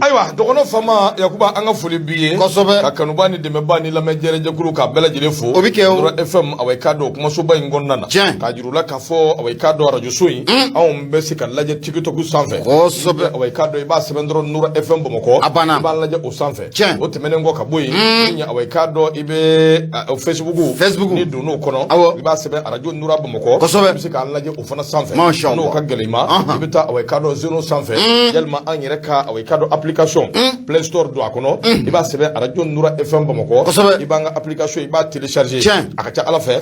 Ayiwa, dɔgɔnɔ fama Yakuba, an ka foli b'i ye. Kosɛbɛ. Ka kanuba ni dɛmɛba ni lamɛnjɛrɛjɛkulu k'a bɛɛ lajɛlen fo. O bɛ kɛ o. Nura FM, awa, i k'a dɔn kumasoba in kɔnɔna na. Tiɲɛ. K'a jira u la k'a fɔ, awa, i k'a dɔn arajoso in, anw bɛ se ka lajɛ TikTok sanfɛ. Kosɛbɛ. Awa, i k'a dɔn i b'a sɛbɛn dɔrɔn Nura FM Bamakɔ. A banna. I b'an lajɛ o sanfɛ. Tiɲɛ. O tɛmɛnen kɔ ka bɔ yen, min ye, awa, i k'a dɔn i bɛ Facebook. Facebook. N'i donn'o kɔnɔ. Awɔ. I b'a sɛbɛn arajo Nura Bamakɔ. Kosɛbɛ. I bɛ se k'an lajɛ o fana sanfɛ. Masha Allah. N'o ka gɛlɛn i ma, i bɛ taa, awa, i k'a dɔn Zeno sanfɛ. Yalima an yɛrɛ ka, awa, i k'a dɔn application Play Store don a kɔnɔ, i b'a sɛbɛn arajo Nura FM Bamakɔ. Kosɛbɛ. I b'an ka application, i b'a télécharger. Tiɲɛ. A ka ca Ala fɛ.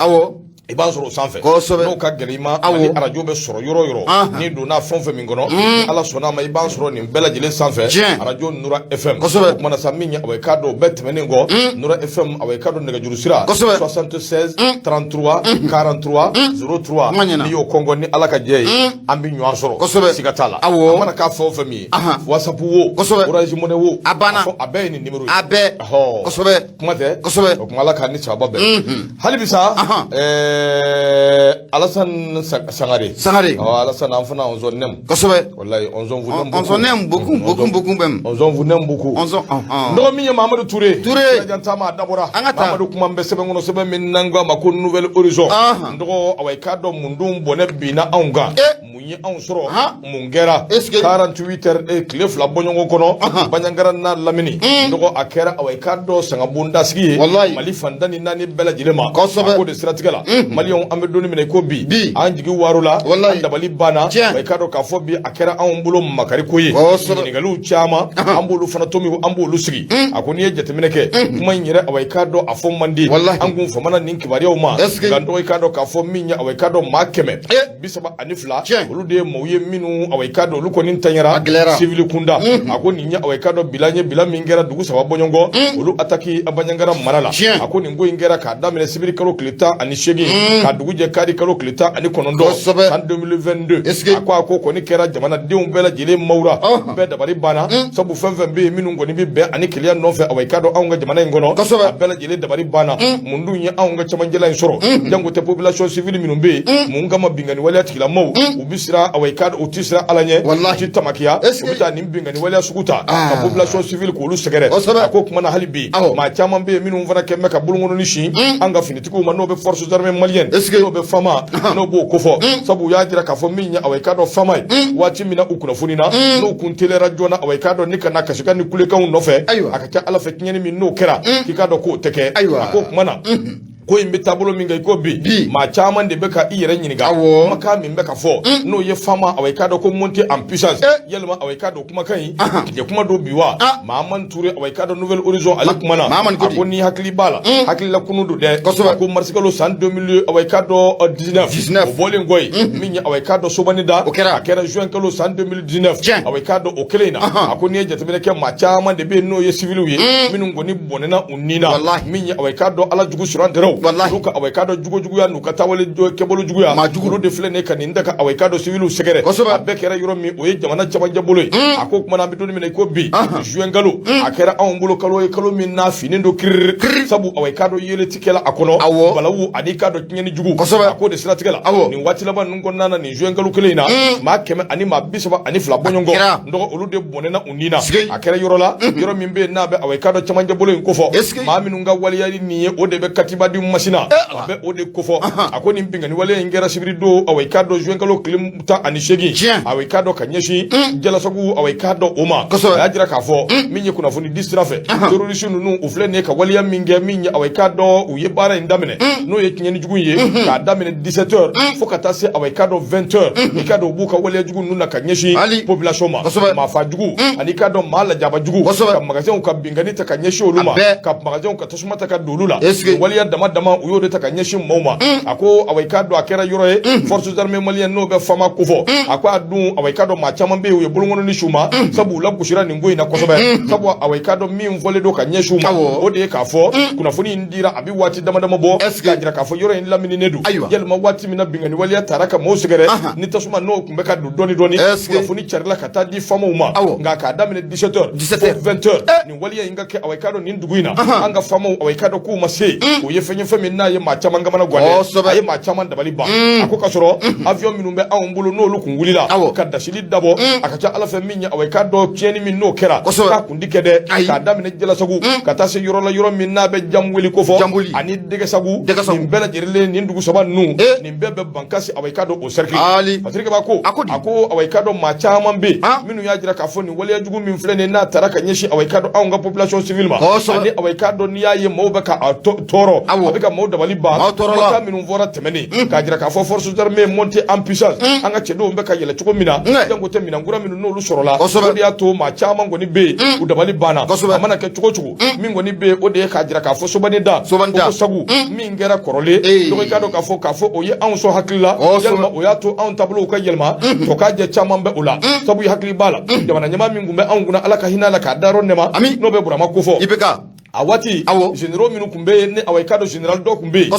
I b'an sɔrɔ o sanfɛ. Kosɛbɛ. N'o ka gɛlɛn i ma, ani arajo bɛ sɔrɔ yɔrɔ o yɔrɔ, n'i donna fɛn o fɛn min kɔnɔ, ni Ala sɔnna a ma, i b'an sɔrɔ nin bɛɛ lajɛlen sanfɛ. Tiɲɛ. Arajo Nura FM. Kosɛbɛ. O kumana sa, min ye, awa, i k'a dɔn o bɛɛ tɛmɛnen kɔ, Nura FM, awa, i k'a dɔn nɛgɛjuru sira. Kosɛbɛ. 76 33 43 03. Kuma ɲɛna. N'i y'o kɔngɔ, ni Ala ka jɛ ye, an bɛ ɲɔgɔn sɔrɔ. Kosɛbɛ. Siga t'a la. Awɔ. A mana k'a fɛn o fɛn min ye, WhatsApp wo, Kosɛbɛ. Orange Money wo, A banna. A fɔ a bɛɛ ye nin numéro ye. A bɛɛ. Ɔhɔ. Kosɛbɛ. Kuma tɛ. Kosɛbɛ. O kuma, Ala k'a ni sababa bɛn. Hali bi sa, Alassane Sangare. Sangare. Ɔ, Alassane, an fana, on s'en aime. Kosɛbɛ. Wallahi, on s'en vous aime On beaucoup. s'en aime beaucoup, beaucoup, beaucoup même. On s'en vous aime beaucoup. On s'en ɔhɔn. Dɔgɔ min ye Mahamadu Ture. Ture. Sirajan taama a dabɔra. An ka taa. Mahamadu, kuma bɛ sɛbɛn kɔnɔ, sɛbɛn min n'an ko a ma ko Nouvel Horizon. N dɔgɔ, awa, i k'a dɔn mun dun bɔnɛ binna anw kan? Mun ye anw sɔrɔ? Mun kɛra? Est-ce que- 48 heures, tile 2 bɔɲɔgɔn kɔnɔ, Bandiagara n'a lamini. N dɔgɔ, a kɛra, awa, i k'a dɔn sangabondasigi ye. Wallahi. Mali fan 14 bɛɛ lajɛlen ma. Kosɛbɛ. A ko de siratigɛ la, Maliyɛnw, an bɛ don min na i ko bi, Bi. an jigi waaro la, Wallahi. an dabali banna. Tiɲɛ. Wa i k'a dɔn k'a fɔ bi, a kɛra anw bolo makari ko ye. Kosɛbɛ. Ɲininkaliw caman, an b'olu fana tomi, an b'olu sigi. A ko n'i ye jateminɛ kɛ kuma in yɛrɛ, awa, i k'a dɔn a fɔ man di. Wallahi. An kun famana nin kibaruyaw ma. Est-ce que- Nka dɔgɔ, i k'a dɔn k'a fɔ min ye, awa, i k'a dɔn maa 132, Tiɲɛ. olu de ye maaw ye minnu, awa, i k'a dɔn olu kɔni tanyara A gɛlɛyara. civil kunda. A ko nin ye, awa, i k'a dɔn bilan ye, bilan min kɛra dugu saba bɔɲɔgɔn, olu attaque Bandiagara mara la. Tiɲɛ. A ko nin ko in kɛra k'a daminɛ sibiri kalo tile 18, ka dugu jɛ kari kalo tile 19, Kosɛbɛ. san 2022. Est-ce que- A ko kɔni kɛra jamanadenw bɛɛ lajɛlen mawura, bɛɛ dabali banna, sabu fɛn fɛn bɛ yen minnu kɔni bɛ bɛn ani kelenya nɔfɛ, awa, i k'a dɔn anw ka jamana in kɔnɔ, Kosɛbɛ. a bɛɛ lajɛlen dabali banna. Mun dun ye anw ka cɛmancɛla in sɔrɔ? Jango tɛ population civile minnu bɛ yen, mun kama binkanni waleya tigilamɔgɔw, u bɛ siran, awa, i k'a dɔn u ti siran Ala ɲɛ, Wallahi. u ti tamakiya, Est-ce u que- bɛ taa nin binkanni waleya sugu ta ka population civile k'olu sɛgɛrɛ? Kosɛbɛ. A ko kuma na, hali bi, maa caman bɛ yen minnu fana kɛn bɛ ka bolokɔnɔni sin an ka finitigiw ma, n'o bɛ forces armées maliennes, Est-ce que- n'o bɛ FAMA, n'o b'o kofɔ, sabu u y'a jira k'a fɔ min ye, awa, i k'a dɔn FAMA ye, waati min na u kunnafoni na, n'u kun teliyara joona, awa, i k'a dɔn ni kana kasikan ni kulekanw nɔfɛ, Ayiwa. a ka ca Ala fɛ, tiɲɛni min n'o kɛra, k'i k'a dɔn k'o tɛ kɛ. Ayiwa. A ko kuma na, ko in bɛ taabolo min kan i ko bi, Bi. maa caman de bɛ ka i yɛrɛ ɲininka kumakan min bɛ ka fɔ, n'o ye FAMA, awa, i k'a dɔn ko monter en puissance, yalima, awa, i k'a dɔn kumakan in tiɲɛ kuma don bi wa? Mahamani Ture, awa, i k'a dɔn Nouvel Horizon, ale kuma na. Mahamani ko A di? ko n'i hakili b'a la, hakilila kunu don dɛ. Kosɛbɛ. A ko marisikalo san 2000, awa, i k'a dɔn 19, 19. o bɔlen kɔ yen, min ye, awa, i k'a dɔn Sobani da, O kɛra. a kɛra juin kalo san 2019, Tiɲɛ. awa, i k'a dɔn o kelen in na. A ko n'i ye jateminɛ kɛ, maa caman de bɛ yen n'o ye civiliw ye minnu kɔni bɔnɛna u ni na. Wallahi. Min ye, awa, i k'a dɔn Ala jugu suran tɛrɛw, Wallahi. olu ka, awa, i k'a dɔn jugo juguya n'u ka taawale kɛbolo juguya, Maa jugu. olu de filɛ nin ye ka nin da ka, awa, i k'a dɔn civiliw sɛgɛrɛ. Kosɛbɛ. A bɛɛ kɛra yɔrɔ min, o ye jamana camancɛ bolo ye. A ko kumana, an bɛ don min na i ko bi, juin kalo a kɛra anw bolo kalo ye, kalo min n'a finen don kiriri, sabu, awa, i k'a dɔn yelen ti kɛla a kɔnɔ, balawu ani i k'a dɔn tiɲɛni jugu. Kosɛbɛ. A ko de siratigɛ la, nin waati laban ninnu kɔnɔna na, nin juin kalo kelen in na, maa 132 bɔɲɔgɔn, Kɛra. n dɔgɔ, olu de bɔnɛna u ni na. Sigi. A kɛra yɔrɔ la, yɔrɔ min bɛ yen n'a bɛ, awa, i k'a dɔn camancɛ bolo in kofɔ. Est-ce que- Maa minnu ka waleyali nin ye, o de bɛ katiba di Masina, a bɛ o de kofɔ. A ko nin binkanni wale in kɛra sibiri don, awa, i k'a dɔn juin kalo tile 18, Tiɲɛ. awa, i k'a dɔn ka ɲɛsin Jalasagu, awa, i k'a dɔn o ma. Kosɛbɛ. A y'a jira k'a fɔ min ye, kunnafoni di sira fɛ, terroriste ninnu, u filɛ nin ye ka waleya min kɛ, min ye, awa, i k'a dɔn u ye baara in daminɛ, n'o ye tiɲɛni jugu ye, k'a daminɛ 17 heures fo ka taa se, awa, i k'a dɔn 20 heures, i k'a dɔn u b'u ka waleya jugu ninnu na ka ɲɛsin Ali. population ma. Kosɛbɛ. Maafa jugu ani i k'a dɔn maa lajaba jugu, Kosɛbɛ. ka magasinw ka binkanni ta ka ɲɛsin olu A ma, bɛɛ. ka magasinw ka tasuma ta ka don olu la. Est-ce que- Nin waleya dama dama, u y'o de ta ka ɲɛsin maaw ma. A ko, awa, i k'a dɔn a kɛra yɔrɔ ye, forces armées maliennes, n'o bɛ FAMA kofɔ. A ko a dun, awa, i k'a dɔn maa caman bɛ yen, u ye bolokɔnɔni su ma, sabu u lagosira nin ko in na kosɛbɛ, sabu, awa, i k'a dɔn min fɔlen don ka ɲɛsin u ma, o de ye k'a fɔ kunnafoni in dira a bɛ waati dama dama bɔ, Est-ce que- k'a jira k'a fɔ yɔrɔ in lamininen don. Ayiwa. Yalima waati min na binkanni waleya taara ka maaw sɛgɛrɛ, ni tasuma n'o tun bɛ ka don dɔɔni dɔɔni, Est-ce que- kunnafoni carila ka taa di FAMAw ma. Nka k'a daminɛ 17 heures 17 heures. fo 20 heures, nin waleya in ka kɛ, awa, i k'a dɔn nin dugu in na, an ka FAMAw, awa, i k'a dɔn k'u ma se, o ye fɛn ye. fɛn min n'a ye maa caman kamana gan dɛ, a ye maa caman dabali ban. A ko ka sɔrɔ avion minnu bɛ anw bolo, n'olu kun wulila ka dasili dabɔ, a ka ca ala fɛ min ye, awa, i k'a dɔn tiɲɛni min n'o kɛra, k'a kun ti kɛ dɛ. K'a daminɛ Jalasagu ka taa se yɔrɔ la, yɔrɔ min n'a bɛ Janboli kofɔ, ani Dɛgɛsagu, nin bɛɛ lajɛlen, nin dugu saba ninnu, nin bɛɛ bɛ Bankasi, awa, i k'a dɔn o cercle. Patrick Ba ko, a ko, awa, i k'a dɔn maa caman bɛ yen minnu y'a jira k'a fɔ nin waleya jugu min filɛ nin n'a taara ka ɲɛsin, awa, i k'a dɔn anw ka population civile ma, ani, awa, i k'a dɔn n'i y'a ye maaw bɛ ka a tɔɔrɔ, a bɛ ka maaw dabali ban. Kumakan minnu fɔra tɛmɛnen k'a jira k'a fɔ forces armées montées en puissance, an ka cɛdenw bɛ ka yɛlɛ cogo min na, janko tɛ minɛn kura minnu n'olu sɔrɔla, o de y'a to maa caman kɔni bɛ yen, u dabali banna. A mana kɛ cogo cogo, min kɔni bɛ yen, o de ye k'a jira k'a fɔ Sobane Da, Ogosagu min kɛra kɔrɔlen, donc i k'a dɔn k'a fɔ o ye anw sɔn hakili la, yalima o y'a to anw taabolow ka yɛlɛma, tɔ k'a jɛ caman bɛ o la. Sabu i hakili b'a la, jamana ɲɛmaa min tun bɛ anw kunna, Ala ka hinɛ a la k'a dayɔrɔ nɛma, n'o bɛ Burama kofɔ, IBK. A waati, généraux minnu tun bɛ yen ni, awa, i k'a dɔn général dɔ tun bɛ yen,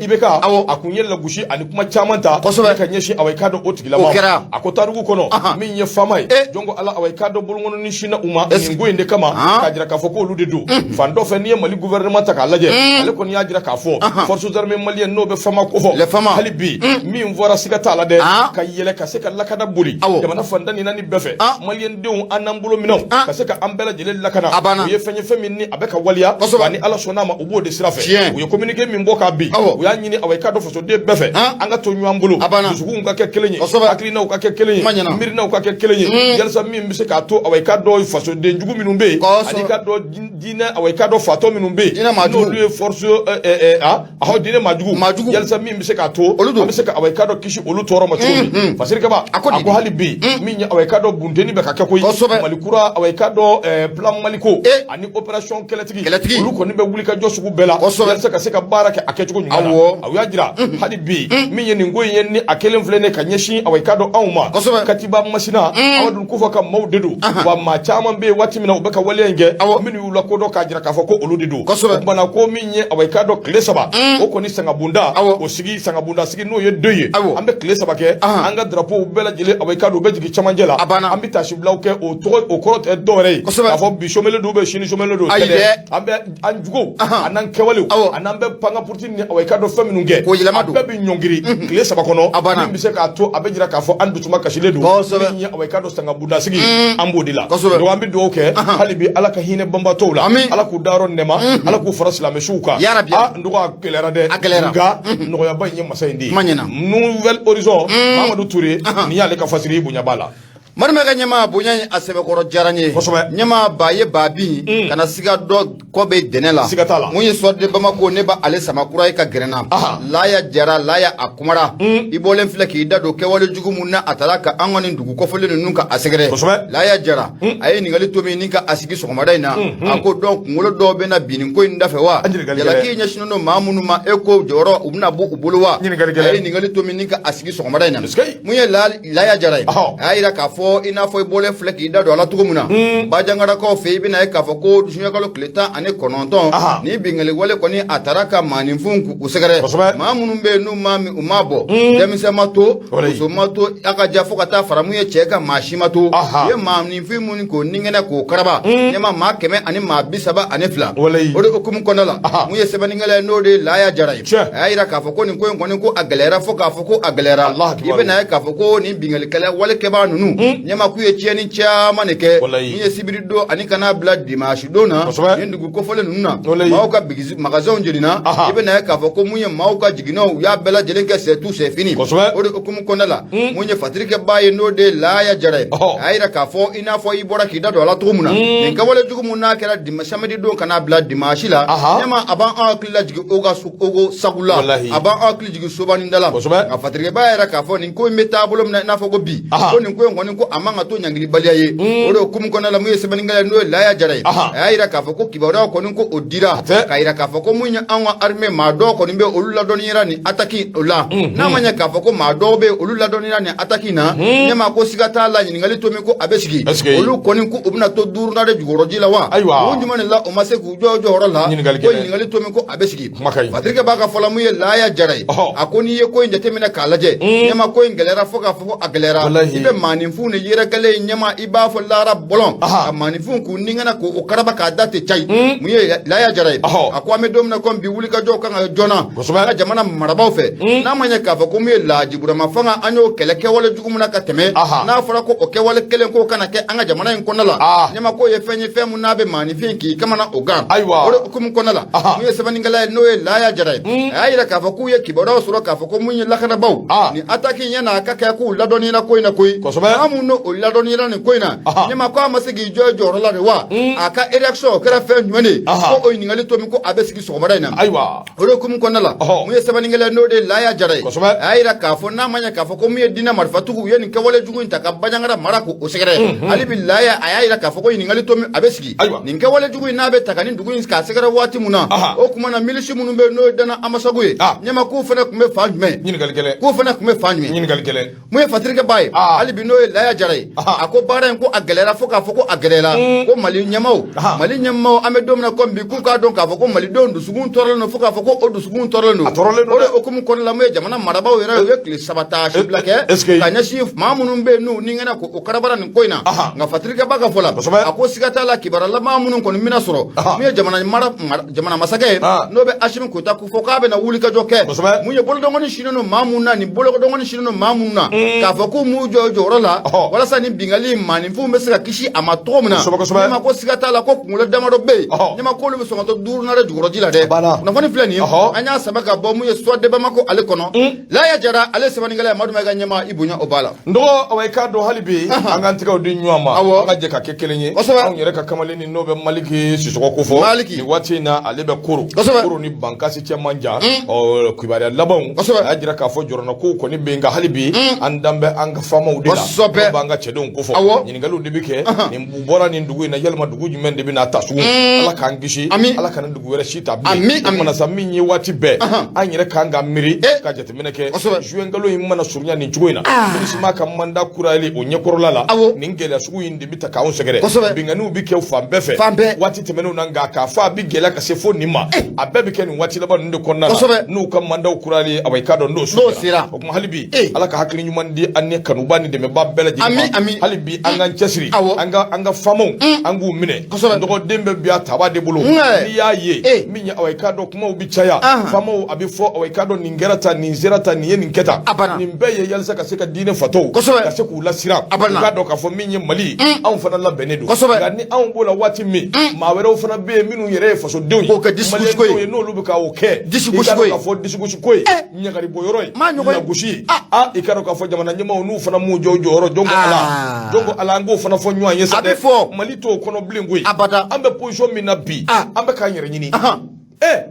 IBK, a kun ye lagosi ani kuma caman ta ka ɲɛsin, awa, i k'a dɔn o tigilama. A ko tariku kɔnɔ, min ye faama ye, jɔn ko Ala, awa, i k'a dɔn bolokɔnɔni sinna u ma nin ko in de kama, k'a jira k'a fɔ k'olu de don. Fan dɔ fɛ, n'i ye Mali gouvernement ta k'a lajɛ, ale kɔni y'a jira k'a fɔ forces armées maliennes n'o bɛ FAMa kofɔ, hali bi min fɔra, siga t'a la dɛ, ka yɛlɛ ka se ka lakana boli jamana fan 14 bɛɛ fɛ, maliyɛn denw, an n'an bolo minɛnw, ka se ka an bɛɛ lajɛlen lakana, o ye fɛn ye, fɛn min ni a bɛ ka waleya. Wa ni Ala sɔnna a ma, u b'o de sira fɛ. U ye communiqué min bɔ k'a bin, u y'a ɲini, awa, i k'a dɔn fasoden bɛɛ fɛ, an ka to ɲɔgɔn bolo, dusukunw ka kɛ kelen ye, hakilinaw ka kɛ kelen ye, miirinaw ka kɛ kelen ye, yalisa min bɛ se k'a to, awa, i k'a dɔn fasoden jugu minnu bɛ yen, ani i k'a dɔn diinɛ, awa, i k'a dɔn fatɔ minnu bɛ yen, n'olu ye force ahɔ diinɛ maajugu, yalisa min bɛ se k'a to an bɛ se ka, awa, i k'a dɔn kisi olu tɔɔrɔ ma cogo min. Fasiri Kaba a ko hali bi, min ye, awa, i k'a dɔn bunteni bɛ ka kɛ koyi, Mali kura, awa, i k'a dɔn plan Maliko ani opération kɛlɛtigi, olu kɔni bɛ wuli ka jɔ sugu bɛɛ la yalisa ka se ka baara kɛ a kɛcogo ɲuman na. A y'a jira hali bi, min ye nin ko in ye ni a kelen filɛ ne ka ɲɛsin, awa, i k'a dɔn anw ma, Katiba Masina, Amadu Kufa ka maaw de don. Wa maa caman bɛ yen, waati min na u bɛ ka waleya in kɛ, minnu y'u lakodɔn k'a jira k'a fɔ ko olu de don. O kumana ko min ye, awa, i k'a dɔn tile 3 o kɔni sangabonda, o sigi sangabonda sigi, n'o ye deux ye, an bɛ tile 3 kɛ, an ka drapeau bɛɛ lajɛlen, awa, i k'a dɔn u bɛ jigin cɛmancɛ la, an bɛ taasibilaw kɛ. O tɔgɔ, o kɔrɔ tɛ dɔwɛrɛ ye k'a fɔ bi somele don bɛ sini somele don tɛ dɛ. An bɛ an juguw a n'an kɛwalew a n'an bɛ pankapuruti ni, awa, i k'a dɔn fɛn minnu kɛ, a bɛɛ bɛ ɲɔngiri tile 3 kɔnɔ, min bɛ se k'a to a bɛ jira k'a fɔ an dusuma kasilen don. Min ye, awa, i k'a dɔn sangabonda sigi, an b'o de la. Donc an bɛ dugawu kɛ hali bi, Ala ka hinɛ banbatɔw la, Ala k'u dayɔrɔ nɛma, Ala k'u fara silamɛ suw kan. A n dɔgɔ, a gɛlɛyara dɛ, nka nɔgɔyaba in ye masa in de ye. Nouvel Horizon, Mamadu Ture, nin y'ale ka fasiri ye, bonya b'a la. Marimɛ ka ɲɛmaa, bonya ye a sɛbɛkɔrɔ diyara n ye. Ɲɛmaa ba ye ba bin kana siga dɔ kɔ bɛ dɛnɛ la. Siga t'a la. Mun ye Soir de Bamako, ne b'ale sama kura ye ka gɛrɛ n na. Laya Jara, Laya a kumara. I bɔlen filɛ k'i da don kɛwale jugu mun na, a taara ka an ka nin dugu kɔfɔlen ninnu ka a sɛgɛrɛ. Laya Jara a ye ɲininkali to min ni ka a sigi sɔgɔmada in na, a ko dɔn kunkolo dɔw bɛna bin nin ko in dafɛ wa? Jalaki ɲɛsinnen don maa minnu ma, e ko jɔyɔrɔ u bɛna bɔ u bolo wa? A ye ɲininkali to min ni ka a sigi sɔgɔmada in na. Mun ye Laya Jara ye, a y'a jira k'a fɔ i n'a fɔ i bɔlen filɛ k'i da don a la cogo min na, Bajangarakaw fɛ, i bɛna ye k'a fɔ ko zuwɛnkalo tile 19, ni binkanni wale kɔni a taara ka maaninfinw k'u sɛgɛrɛ, maa minnu bɛ yen n'u ma min u ma bɔ, denmisɛn ma to, muso ma to, a ka ja fo ka taa fara mun ye cɛ kan, maa si ma to. U ye maaninfin minnu k'o ninkɛnɛ k'o karaba, ɲɛma maa 132. O de hukumu kɔnɔna la, mun ye sɛbɛnnikɛla ye, n'o de ye Laya Jara ye, a y'a jira k'a fɔ ko nin ko in kɔni ko a gɛlɛyara fo k'a fɔ ko a gɛlɛyara. I bɛna ye k'a fɔ ko nin binkannikɛla walekɛbaa ninnu, ɲɛma k'u ye tiɲɛni caman de kɛ min ye sibiri don ani ka n'a bila dimanche don na, nin dugu kofɔlen ninnu na, maaw ka magasinw jenina. I bɛna ye k'a fɔ ko mun ye maaw ka jiginɛw, u y'a bɛɛ lajɛlen kɛ c'est tout, c'est fini. O de hukumu kɔnɔna la, mun ye fatirikɛbaa ye, n'o de ye Laya Jara ye, a y'a jira k'a fɔ i n'a fɔ i bɔra k'i da don a la cogo min na, nin kɛwale jugu mun n'a kɛra samedi don ka n'a bila dimanche la, ɲɛma a b'an hakili lajigin Ogosagu la, a b'an hakili jigin Sobane Da la. Nka fatirikɛba y'a jira k'a fɔ nin ko in bɛ taabolo min na, i n'a fɔ ko bi, ko nin ko in kɔni ko a man ka to ɲangilibaliya ye. O de hukumu kɔnɔna la, mun ye sɛbɛnnikɛla ye, n'o ye Laya Jara ye, a y'a jira k'a fɔ ko kibaruya kɔni ko o dira k'a jira k'a fɔ ko mun ye anw ka armée maa dɔw kɔni bɛ olu ladɔnniyara nin attaque o la. N'a ma ɲɛ k'a fɔ ko maa dɔw bɛ olu ladɔnniyara nin attaque na, ɲɛma ko siga t'a la, ɲininkali to min ko a bɛ sigi, olu kɔni ko u bɛna to duurunan de jukɔrɔji la wa? Kun jumɛn de la o ma se k'u jɔ jɔyɔrɔ la? Ko ɲininkali to min ko a bɛ sigi. Patrick b'a ka fɔ la, mun ye Laya Jara ye, a ko n'i ye ko in jateminɛ k'a lajɛ, ɲɛma ko in gɛlɛyara fo k'a fɔ ko a gɛlɛyara. I bɛ maaninfin maaninfinw de yɛrɛkɛlen ɲɛma i b'a fɔ lahara bɔlɔn ka maaninfinw k'u ninkɛnɛ k'o karaba k'a da tɛ cayi mun ye Laya Jara ye a ko an bɛ don min na komi bi wulikajɔw kan ka joona an ka jamana marabaaw fɛ n'a ma ɲɛ k'a fɔ ko mun ye Laji Burama fanga an y'o kɛlɛ kɛwale jugu min na ka tɛmɛ n'a fɔra ko o kɛwale kelen k'o kana kɛ an ka jamana in kɔnɔna la ɲɛma k'o ye fɛn ye fɛn mun n'a bɛ maaninfin k'i kamana o gan ayiwa o de hukumu kɔnɔna la mun ye sɛbɛnnikɛla ye n'o ye Laya Jara ye a y'a yira k'a fɔ k'u ye kibaruyaw sɔrɔ k'a fɔ ko mun ye lakanabaaw nin ataki in yan'a ka kɛ k'u ladɔnniyara ko in na koyi maa mun n'o ladɔnniyara nin ko in na ɲɛma ko a ma se k'i jɔ i jɔyɔrɔ la de wa a ka réaction o kɛra fɛn jumɛn de ye ko o ɲininkali tomi ko a bɛ sigi sɔgɔmada in na ayiwa o de hukumu kɔnɔna la mun ye sɛbɛnnikɛla ye n'o de ye Laya Jara ye a y'a yira k'a fɔ n'a ma ɲɛ k'a fɔ ko mun ye diinɛ marifatigiw u ye nin kɛwale jugu in ta ka Banjagara mara k'o sɛgɛrɛ hali bi Laya a y'a yira k'a fɔ ko ɲininkali tomi a bɛ sigi nin kɛwale jugu in n'a bɛ ta ka nin dugu in k'a sɛgɛrɛ waati mun na o tuma na milisi minnu bɛ yen n'o ye Dana Amasagu ye ɲɛma k'u fana tun bɛ fan jumɛn ɲininkali gɛlɛn k'u fana tun bɛ fan jumɛn ɲininkali gɛlɛn mun ye fatirikɛba ye hali bi n'o ye Laya Jara ye a ko baara in ko a gɛlɛyara fo k'a fɔ ko a gɛlɛyara ko Mali ɲɛmaaw Mali ɲɛmaaw an bɛ don min na komi bi k'u k'a dɔn k'a fɔ ko malidenw dusukun tɔɔrɔlen don fo k'a fɔ ko o dusukun tɔɔrɔlen don A tɔɔrɔlen don o de dɛ. hukumu kɔnɔna la mun ye jamana marabaaw yɛrɛ ye u ye tile 3 taasibila kɛ Est-ce que- ka ɲɛsin maa minnu bɛ yen n'u ni ŋɛnɛ ko o karabara nin ko in na nka fatirikɛba ka fɔ la a ko siga t'a la kibaruyalama minnu kɔni bɛna sɔrɔ mun ye jamana mara jamana masakɛ ye n'o bɛ Asimi Goyita ko fɔ k'a bɛna wulikajɔ kɛ mun ye bolodɔngɔni sinnen don maa minnu na ni bolodɔngɔni sinnen don maa minnu na k'a fɔ k'u m'u jɔ jɔyɔrɔ la walasa ni binkanni maaninfinw bɛ se ka kisi a ma cogo min na ɲɛma ko siga t'a la ko kunkolo damadɔ bɛ yen ɲɛma k'olu bɛ sɔn ka to duurunan de jukɔrɔji la dɛ kunnafoni filɛ nin ye an y'a sama ka bɔ mun ye Soir de Bamako ale kɔnɔ Laya Jara ale sɛbɛnnikɛla ye Madu Mayiga ɲɛma i bonya o b'a la n dɔgɔ awa i k'a dɔn hali bi an k'an tɛgɛw di ɲɔgɔn ma Awɔ. an ka jɛ ka kɛ kelen ye Kosɛbɛ. anw yɛrɛ ka kamalen ni n'o bɛ Maliki Sisɔkɔ ko fɔ Maliki. nin waati in na ale bɛ Koro Kosɛbɛ. Koro ni Bankasi cɛ man jan ɔ kibaruya labanw Kosɛbɛ. a y'a jira k'a fɔ jɔrɔnɔkow kɔni bɛ yen nka hali bi an dan bɛ an ka faamaw de la Kosɛbɛ. n'o b'an ka cɛdenw ko fɔ Awɔ. ɲininkaliw de bɛ kɛ nin bɔra nin dugu in na yalima dugu jumɛn de bɛna ta sugu Ala k'an kisi Ami. Ala kana dugu wɛrɛ si ta bilen Ami, ami. O mana sa min ye waati bɛɛ an yɛrɛ kan ka miiri Eh. ka jateminɛ kɛ Kosɛbɛ. juin kalo in mana surunya nin cogo in na MINUSMA ka mandat kurayali o ɲɛkɔrɔla la Awɔ. nin gɛlɛya sugu in de bɛ ta k'anw sɛgɛrɛ Kosɛbɛ. binkanniw bɛ kɛ fan bɛɛ fɛ Fan bɛɛ. waati tɛmɛnenw na nka k'a fɔ a bɛ gɛlɛya ka se fo nin ma a bɛɛ bɛ kɛ nin waati laban ninnu de kɔnɔna la Kosɛbɛ. n'u ka mandat kurayali awa i k'a dɔn n'o N'o sera. o tuma hali bi Eh. Ala ka hakili ɲuman di an ni kanuba ni dɛmɛba bɛɛ lajɛlen ma Ami, ami. hali bi an k'an cɛsiri Awɔ. an ka faamaw an k'u minɛ Kosɛbɛ. dɔgɔden bɛ bi a taba de bolo Nka. n'i y'a ye Eh. min ye awa i k'a dɔn kumaw bɛ caya Ahan. faamaw a bɛ fɔ awa i k'a dɔn nin kɛra tan nin sera tan nin ye nin kɛ tan A banna. nin bɛɛ ye yalisa ka se ka diinɛ fatɔw Kosɛbɛ. ka se k'u lasiran A banna. u k'a dɔn k'a fɔ min ye Mali anw fana labɛnnen don Kosɛbɛ. nka ni anw b'o la waati min maa wɛrɛw fana bɛ yen minnu yɛrɛ ye fasodenw ye K'o kɛ disigosiko ye. Maliyɛndenw ye n'olu bɛ ka o kɛ Disigosiko i k'a dɔn ye. k'a fɔ disigosiko ye ɲagaribɔyɔrɔ ye Maa ɲɔgɔn ye. lagosi ye ah i k'a dɔn k'a fɔ jamana ɲɛmaaw n'u fana m'u jɔ u jɔyɔrɔ jɔn ko Ala Ah. jɔn ko Ala an k'o fana fɔ ɲɔgɔn ye sa A bɛ fɔ. Mali t'o kɔnɔ bilen koyi Abada. an bɛ position min na bi Ah. an bɛ k'an yɛrɛ ɲini Ahan. ɛ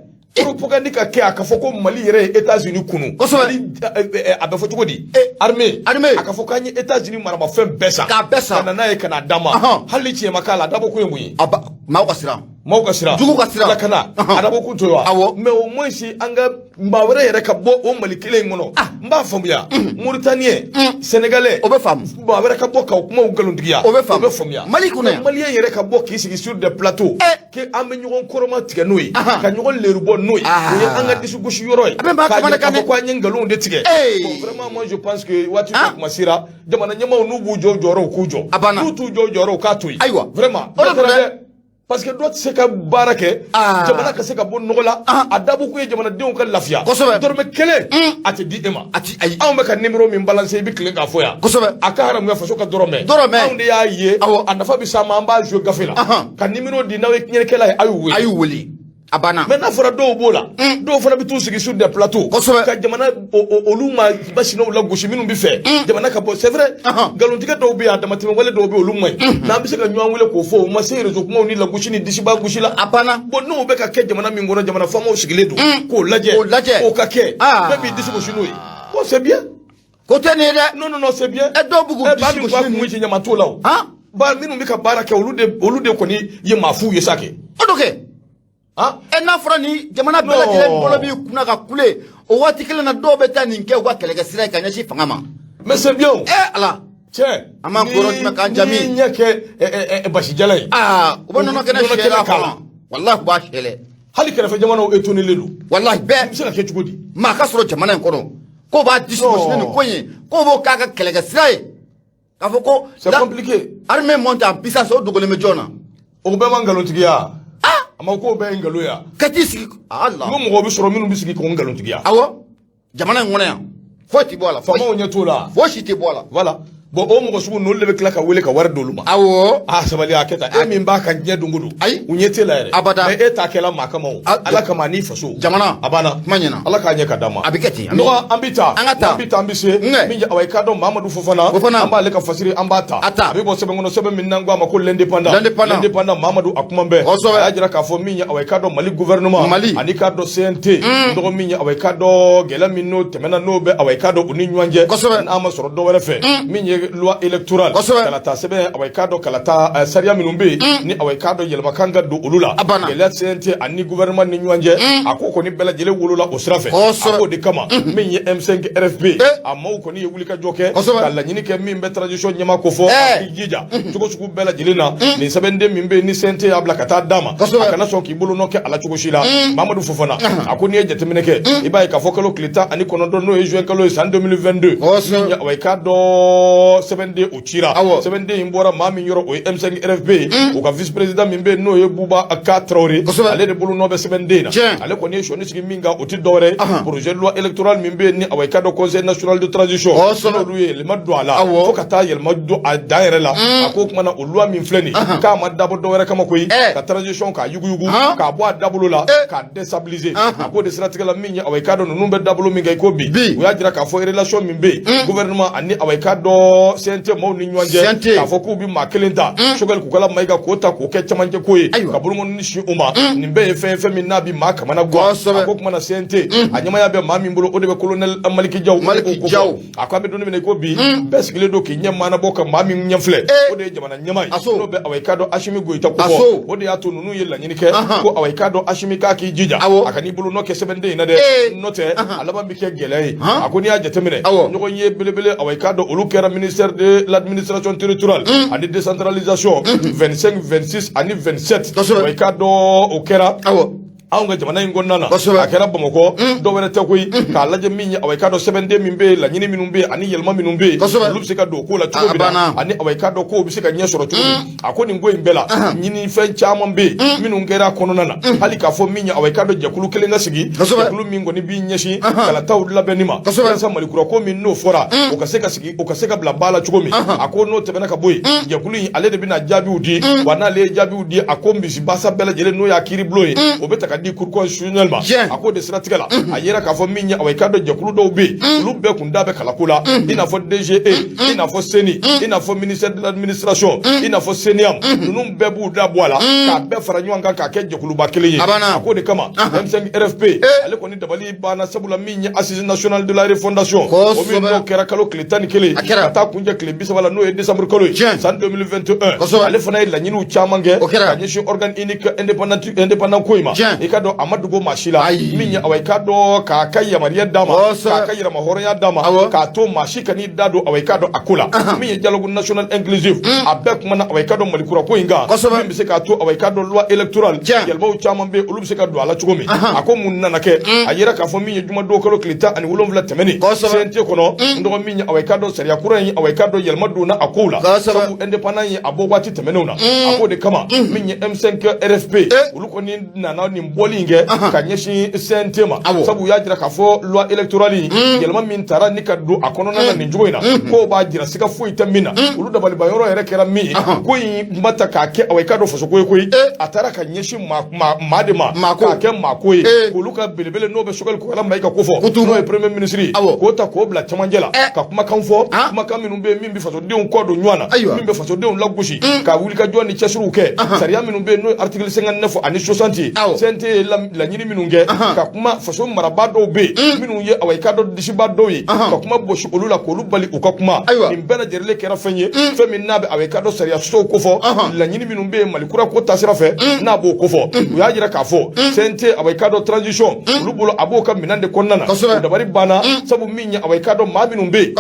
propagande ka kɛ a ka fɔ ko Mali yɛrɛ ye États-Unis kunu Kosɛbɛ. Mali, a bɛ fɔ cogo di armée Armée. a ka fɔ k'an ye États-Unis maramafɛn bɛɛ san K'a bɛɛ san. ka na n'a ye ka n'a d'an ma Ahan. hali ni tiɲɛ ma k'a la a dabɔ kun ye mun ye A ba maaw ka siran maaw ka siran Jugu ka siran. lakana Ahan. a dabɔ kun t'o ye wa Awɔ. mais au moins an ka maa wɛrɛ yɛrɛ ka bɔ o Mali kelen in kɔnɔ n b'a faamuya Mauritanien Sénégalais O bɛ faamu. maa wɛrɛ ka bɔ k'o kumaw nkalontigiya O bɛ faamu. o bɛ faamuya Mali kɔnɔ yan. Malien yɛrɛ ka bɔ k'i sigi sur des plateaux Eh. que an bɛ ɲɔgɔn kɔrɔma tigɛ n'o ye Ahan. ka ɲɔgɔn leru bɔ n'o ye Ah. o ye an ka disi gosi yɔrɔ ye A bɛ maa k'a kamana jira k'a gan fɔ ko an ye nkalonw de tigɛ Eh. bon vraiment moi je pense que waati Ah. dɔ kuma sera jamana ɲɛmaaw n'u b'u jɔ u jɔyɔrɔ u k'u jɔ A banna. n'u t'u jɔ u jɔyɔrɔ u k'a to yen Ayiwa. vraiment O de don dɛ. parce que dɔ tɛ se ka baara kɛ Ah. jamana ka se ka bɔ nɔgɔ la Ah. a dabɔ kun ye jamanadenw ka lafiya Kosɛbɛ. dɔrɔmɛ kelen a tɛ di e ma A ti ayi. anw bɛ ka numéro min balancer i bɛ tilen k'a fɔ yan Kosɛbɛ. a ka haramuya faso ka dɔrɔmɛ Dɔrɔmɛ. anw de y'a ye Awɔ. a nafa bɛ s'an ma an b'a jouer gafe la Ahan. ka numéro di n'aw ye tiɲɛnikɛla ye a y'u wele A y'u wele a banna mais n'a fɔra dɔw b'o la dɔw fana bɛ t'u sigi sur des plateaux Kosɛbɛ. ka jamana olu ma masinaw lagosi minnu bɛ fɛ jamana ka bɔ c'est vrai Ahan. nkalontigɛ dɔw bɛ yen a damatɛmɛ wale dɔw bɛ yen olu man ɲi n'an bɛ se ka ɲɔgɔn wele k'o fɔ o ma se réseau kumaw ni lagosi ni disiba gosi la A banna. bon n'o bɛ ka kɛ jamana min kɔnɔ jamana faamaw sigilen don k'o lajɛ K'o lajɛ. k'o ka kɛ Ah. bɛɛ b'i disi gosi n'o ye bon c'est bien ko tɛ nin ye dɛ non non non c'est bien Ɛ, dɔw b'u k'u ɛ disi baa min gosi ko a ni kun ci ɲama t'o la o Han? ba minnu bɛ ka baara kɛ olu de kɔni ye maa fuw ye sa kɛ O don kɛ han ɛ n'a fɔra ni jamana bɛɛ lajɛlen Non. bolo b'i kunna ka kule o waati kelen na dɔw bɛ taa nin kɛ u ka kɛlɛkɛ sira ye ka ɲɛsin fanga ma mais c'est bien o ɛ ala cɛ An b'an kɔrɔ jumɛn k'an jami? n'i ɲɛ kɛ basijala ye aa u bɛ nɔnɔ kɛnɛ Nɔnɔ siyɛlɛ a kɛnɛ k'a la. kɔnɔ walahi u b'a siyɛlɛ hali kɛrɛfɛ jamanaw étonné don walahi a bɛɛ bɛ se ka kɛ cogo di maa ka sɔrɔ jamana in kɔnɔ k'o b'a disi gosi ni nin ko in ye k'o b'o k'a ka kɛlɛkɛ sira ye K'a fɔ ko C'est compliqué. Armée monte en puissance, o dogolen bɛ jɔn na? O bɛɛ ma nkalontigiya. A ma k'o bɛɛ ye nkalon ya. Ka t'i sigi ala. N ko mɔgɔw bɛ sɔrɔ minnu bɛ sigi k'o nkalontigiya. Awɔ, jamana in kɔnɔ yan, foyi ti bɔ a la, foyi. Faamaw ɲɛ t'o la. Foyi si tɛ bɔ a la. Voilà, bon, o mɔgɔ sugu ninnu, olu de bɛ tila ka wele ka wari d'olu ma. A sabali, a kɛ tan, e min b'a kan diɲɛ don o don. Ayi. U ɲɛ t'e la yɛrɛ. Abada. Mais e t'a kɛla maa kama o. Ah, Ala kama n'i faso. Jamana. A banna. Kuma ɲɛna. Ala k'a ɲɛ ka d'an ma. A bɛ kɛ ten. Nɔgɔ, an bɛ taa. An ka taa. An bɛ taa, an bɛ se. Ngɛ. Min ye, awa, i k'a dɔn, Mamadu Fofana. Fofana. An b'ale ka fasiri, an b'a ta. A ta. A bɛ bɔ sɛbɛn kɔnɔ, sɛbɛn min n'an ko a ma ko L'Indépendant. L'Indépendant. L'Indépendant, Mamadu, a kuma bɛɛ. Kosɛbɛ. A y'a jira k'a fɔ min ye, awa, i k'a dɔn, Mali gouvernement. Mali. Ani k'a dɔn CNT. Dɔgɔ min ye, awa, i k'a dɔn, gɛlɛya min n'o tɛmɛna, n'o bɛ, awa, i k'a dɔn, u ni ɲɔgɔn cɛ. Kosɛbɛ. N'a ma sɔrɔ dɔ wɛrɛ fɛ. Min ye loi électorale. Kosɛbɛ. Kalata sɛbɛn, awa, i k'a dɔn, kalata sariya minnu bɛ yen ni, awa, i k'a dɔn, yɛlɛma kan ka don olu la. A banna. Gɛlɛya CNT ani gouvernement ni ɲɔgɔn cɛ, a ko kɔni bɛɛ lajɛlen wolola o sira fɛ. Kosɛbɛ. A k'o de kama, min ye M5 RFP, a maaw kɔni ye wulikajɔ kɛ ka laɲini kɛ min bɛ transition ɲɛmaa ko fɔ, a k'i jija cogo sugu bɛɛ lajɛlen na, nin sɛbɛnden min bɛ yen ni CNT y'a bila ka taa d'a ma, a kana sɔn k'i bolo nɔ kɛ a la cogo si la. Mamadu Fofana a ko n'i ye jateminɛ kɛ, i b'a ye k'a fɔ kalo tile 19, n'o ye juin kalo ye, san 2022, min ye, awa, i k'a dɔn, sɛbɛnden o cira. Sɛbɛnden in bɔra maa min yɔrɔ, o ye M5 RFP ye, o ka vice président min bɛ yen, n'o ye Buba Ka Traoré. Ale de bolo nɔ bɛ sɛbɛnden na. Ale kɔni ye sɔnni sigi min kan, o ti dɔwɛrɛ ye, projet de loi électorale min bɛ yen ni, awa, i k'a dɔn, Conseil national de transition, n'olu ye yɛlɛma don a la fo ka taa yɛlɛma don a dan yɛrɛ la. A ko o kumana, o loi min filɛ nin ye, k'a ma dabɔ dɔwɛrɛ kama koyi, ka transition k'a yuguyugu, k'a bɔ a dabolo la, k'a déstabiliser. A k'o de siratigɛ la, min ye, awa, i k'a dɔn, ninnu bɛ dabolo min kɛ i ko bi, u y'a jira k'a fɔ relation min bɛ yen gouvernement ani, awa, i k'a dɔn, CNT maaw ni ɲɔgɔn cɛ, CNT. K'a fɔ k'u bɛ maa kelen ta, Choguel Kokalla Maïga, k'o ta k'o kɛ camancɛ ko ye, ka bolokɔni sin o ma, nin bɛɛ ye fɛn ye, fɛn min n'a bɛ maa kamana gan. A ko kumana, CNT a ɲɛmaaya bɛ maa min bolo, o de bɛ colonel Maliki Jaw. Maliki Jaw. A ko an bɛ don min na i ko bi, bɛɛ sigilen don k'i ɲɛ maanabɔ ka maa min ɲɛ filɛ, o de ye jamana ɲɛmaa ye, n'o bɛ, awa, i k'a dɔn, Asimi Goyita ko fɔ. O de y'a to ninnu ye laɲini kɛ ko, awa, i k'a dɔn, Asimi k'a k'i jija, a kan'i bolo nɔ kɛ sɛbɛnden in na dɛ, n'o tɛ a laban bɛ kɛ gɛlɛya ye. A ko n'i y'a jateminɛ, ɲɔgɔn ye belebele, awa, i k'a dɔn, olu kɛra ministère de l'Administration territoriale ani décentralisation 25, 26 ani 27, awa, i k'a dɔn, o kɛra anw ka jamana in kɔnɔna na. A kɛra Bamakɔ. Dɔw wɛrɛ tɛ koyi, k'a lajɛ min ye, awa, i k'a dɔn, sɛbɛnden min bɛ yen, laɲini minnu bɛ yen ani yɛlɛma minnu bɛ yen, olu bɛ se ka don o ko la cogo min na, ani, awa, i k'a dɔn, kow bɛ se ka ɲɛ sɔrɔ cogo min. A ko nin ko in bɛɛ la, ɲinifɛn caman bɛ yen minnu kɛra a kɔnɔna na, hali k'a fɔ min ye, awa, i k'a dɔn, jɛkulu kelen ka sigi, jɛkulu min kɔni b'i ɲɛsin kalataw labɛnni ma, walasa Malikura ko min n'o fɔra, o ka se ka sigi, o ka se ka bila ba la cogo min. A ko n'o tɛmɛna ka bɔ yen, jɛkulu in, ale de bɛna jaabiw di. Wa n'ale ye jaabiw di, a ko misibasa bɛɛ lajɛlen, n'o y'a kiiribulon ye, o bɛ ta ka di Cour constitutionnelle ma. A k'o de siratigɛ la, a yera k'a fɔ min ye, awa, i k'a dɔn, jɛkulu dɔw bɛ yen, olu bɛɛ kun da bɛ kalako la, i n'a fɔ DGE, i n'a fɔ CENI, i n'a fɔ ministère de l'Administration, i n'a fɔ CENEAM. Ninnu bɛɛ b'u da bɔ a la k'a bɛɛ fara ɲɔgɔn kan k'a kɛ jɛkuluba kelen ye. A k'o de kama, M5 RFP, ale kɔni dabali banna, sabula min ye Assise nationale de la refondation, o min n'o kɛra kalo tile 11 ka taa kuncɛ tile 30 la, n'o ye décembre kalo ye, san 2021, ale fana ye laɲiniw caman kɛ ka ɲɛsin organe unique indépendant, indépendant ko in ma. I ka dɔn, a ma dogo maa si la min ye, awa, i ka dɔn, k'a ka yamaruya d'a ma, k'a ka yɛrɛma hɔrɔnya d'a ma, k'a to maa si kan'i da don, awa, i ka dɔn, a ko la. Min ye dialogue national inclusif, a bɛɛ kumana, awa, i ka dɔn, Mali kura ko in kan, min bɛ se k'a to, awa, i ka dɔn, loi électorale yɛlɛmaw caman bɛ yen, olu bɛ se ka don a la cogo min. A ko mun nana kɛ? A yera k'a fɔ min ye, jumadon kalo tile 17 tɛmɛnen, CNT kɔnɔ, n dɔgɔ, min ye, awa, i ka dɔn, sariya kura in, awa, i ka dɔn, yɛlɛma donna a kow la, sabu indépendant ye a bɔ waati tɛmɛnenw na. A k'o de kama, min ye M5 RFP, olu kɔni nana nin bɔli in kɛ ka ɲɛsin CNT ma, sabu u y'a jira k'a fɔ loi électorale in, yɛlɛma min taara ni ka don a kɔnɔna na nin cogo in na, k'o b'a jira siga foyi tɛ min na. Olu dabaliba yɔrɔ yɛrɛ kɛra min ye, ko in ma ta k'a kɛ, awa, i ka dɔn, fasoko ye koyi, a taara ka ɲɛsin maa de ma, k'a kɛ maako ye, k'olu ka belebele, n'o bɛ Choguel Kokalla Maïga ko fɔ, n'o ye premier ministre ye, k'o ta k'o bila cɛmancɛ la, ka kumakan fɔ, kumakan minnu bɛ yen min bɛ fasodenw kɔ don ɲɔgɔn na, min bɛ fasodenw lagosi, ka wulikajɔ ni cɛsiriw kɛ. Sariya minnu bɛ yen, n'o ye article 59 ani 60 ye, CNT ye laɲini minnu kɛ, ka kuma faso marabaa dɔw bɛ yen minnu ye, awa, i ka dɔn, disiba dɔw ye, ka kuma gosi olu la, k'olu bali u ka kuma. Nin bɛɛ lajɛlen kɛra fɛn ye, fɛn min n'a bɛ, awa, i ka dɔn, sariya sɔsɔw kofɔ, laɲini minnu bɛ yen Mali kura ko taasira fɛ, n'a b'o kofɔ. U y'a jira k'a fɔ CNT, awa, i ka dɔn, transition olu bolo, a b'o ka minɛn de kɔnɔna na. O dabali banna, sabu min ye, awa, i ka dɔn, maa minnu bɛ yen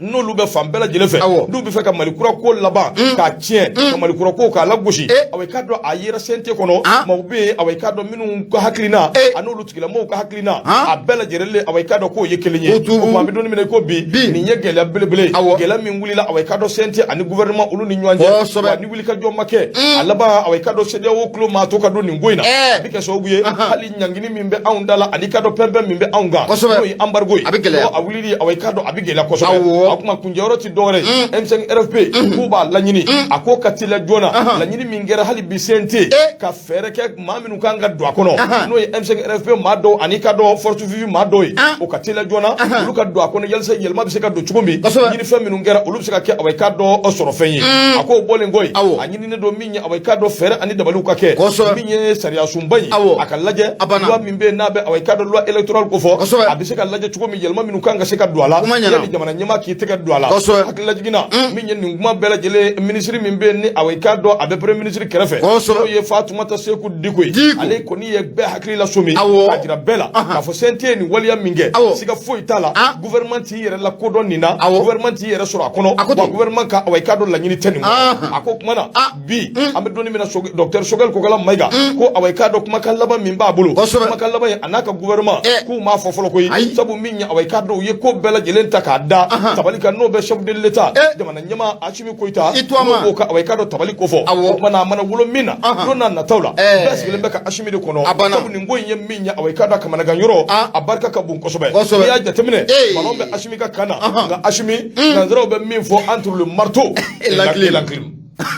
n'olu bɛ fan bɛɛ lajɛlen fɛ, n'u bɛ fɛ ka Mali kura ko laban k'a tiɲɛ, ka Mali kura ko k'a lagosi, awa, i ka dɔn, a yera CNT kɔnɔ, maaw bɛ yen, awa, i ka dɔn, minnu ninnu ka hakilina Eh. a n'olu tigilamɔgɔw ka hakilina Han. a bɛɛ lajɛlen, awa, i k'a dɔn k'o ye kelen ye. O tubu. O tuma an bɛ don min na i ko bi, Bi. nin ye gɛlɛya belebele ye, gɛlɛya min wulila, awa, i k'a dɔn, CNT ani gouvernement olu ni ɲɔgɔn cɛ. Wa ni wulikajɔ ma kɛ, a laban, awa, i k'a dɔn, CEDEAO tulo maa to ka don nin ko in na, Eh. a bɛ kɛ sababu ye hali ɲangini min bɛ anw da la ani i k'a dɔn pɛnpɛn min bɛ anw kan, n'o ye embargo ye, A bɛ gɛlɛya. A wulili, awa, i k'a dɔn, a bɛ gɛlɛya kosɛbɛ. A kuma kuncɛyɔrɔ ti dɔwɛrɛ ye, M5 RFP k'u b'a laɲini a ko ka teliya joona. Laɲini min kɛra hali bi, CNT ka fɛɛrɛ kɛ maa minnu kan ka don a kɔnɔ, n'o ye M5 RFP maa dɔw ani ka dɔn Force Vive maa dɔw ye, o ka teliya joona olu ka don a kɔnɔ yalisa yɛlɛma bɛ se ka don cogo min, ɲinifɛn minnu kɛra, olu bɛ se ka kɛ, awa, i k'a dɔn, sɔrɔ fɛn ye. A k'o bɔlen kɔ yen, a ɲininen don min ye, awa, i k'a dɔn, fɛɛrɛ ani dabaliw ka kɛ min ye sariya sunba in, a ka lajɛ loi min bɛ yen n'a bɛ, awa, i k'a dɔn, loi électorale ko fɔ, a bɛ se ka lajɛ cogo min, yɛlɛma minnu kan ka se ka don a la yanni jamana ɲɛmaa k'i tɛgɛ don a la. Hakililajigin na, min ye nin kuma bɛɛ lajɛlen, minisiri min bɛ yen ni, awa, i k'a dɔn, a bɛ premier ministre kɛrɛfɛ, n'o ye Fatumata Seku Diko ye, ale kɔni ye bɛɛ hakili lasɔmi k'a jira bɛɛ la k'a fɔ CNT ye nin waleya min kɛ, siga foyi t'a la, gouvernement t'i yɛrɛ lakodɔn nin na, gouvernement t'i yɛrɛ sɔrɔ a kɔnɔ, wa gouvernement ka, awa, i k'a dɔn, laɲini tɛ nin kɔnɔ. A ko kuma na bi, an bɛ don min na, docteur Choguel Kokala Mayiga ko, awa, i k'a dɔn, kumakan laban min b'a bolo, kumakan laban ye, a n'a ka gouvernement k'u m'a fɔ fɔlɔ koyi. Sabu min ye, awa, i k'a dɔn, u ye ko bɛɛ lajɛlen ta k'a da tabali kan, n'o bɛ chef de l'État, jamana ɲɛmaa Assimi Goïta, n'o b'o ka, awa, i k'a dɔn, tabali ko fɔ. O tuma na, a mana wolo min na don n'a nataw la, bɛɛ sigilen bɛ ka Assimi de kɔnɔ, sabu nin ko in ye min ye, awa, i k'a dɔn, kamanagan yɔrɔ a barika ka bon kosɛbɛ. N'i y'a jateminɛ, ballon bɛ Assimi ka kan na, nka Assimi, nanzaraw bɛ min fɔ, entre le marteau et l'enclume,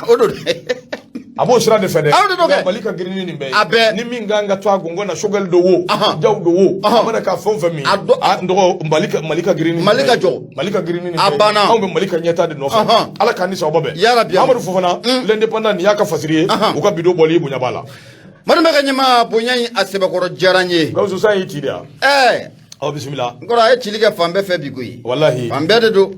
o don dɛ. A b'o sira de fɛ dɛ. Aw de don kɛ. Mali ka girin ni nin bɛɛ ye. A bɛɛ. Ni min kan ka to a gɔngɔn na, Choguel do wo, Jaw do wo, a mana k'a fɛn o fɛn min ye, A dɔ- a n dɔgɔ, Mali ka girin ni nin Mali bɛɛ ka ye. jɔ. Mali ka girin ni nin A bɛɛ ye. banna. Anw bɛ Mali ka ɲɛtaa de nɔfɛ. Ala k'an ni sababa bɛn. Yarabi. Amadu Fofana, l'Indépendant, nin y'a ka fasiri ye, u ka bidon bɔli bonya b'a la. Madu bɛ ka ɲɛmaa bonya in a sɛbɛkɔrɔ diyara n ye. Gawusu, san y'i ci de yan. Ɛɛ. Aw bisimila. N kɔrɔ, a ye cili kɛ fan bɛɛ fɛ bi koyi. Walahi. Fan bɛɛ de don.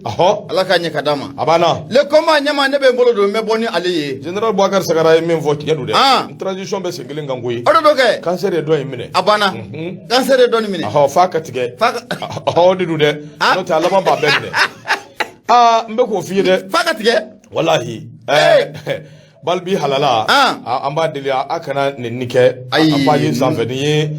Ala k'a ɲɛ ka d'a ma. A banna. Le Combat, ɲɛmaa, ne bɛ n bolo don n bɛ bɔ ni ale ye. Général Boubacar Sagara ye min fɔ, tiɲɛ don dɛ. Transition bɛ sen kelen kan koyi. O de don kɛ. Cancer ye dɔ in minɛ. A banna, cancer ye dɔ nin minɛ. F'a ka tigɛ. F'a ka O de don dɛ, n'o tɛ a laban b'a bɛɛ minɛ. Aa, n bɛ k'o f'i ye dɛ. F'a ka tigɛ. Walahi. Balibi halala, an b'a deli a kana nɛni kɛ. Ayi. A page sanfɛ nin ye,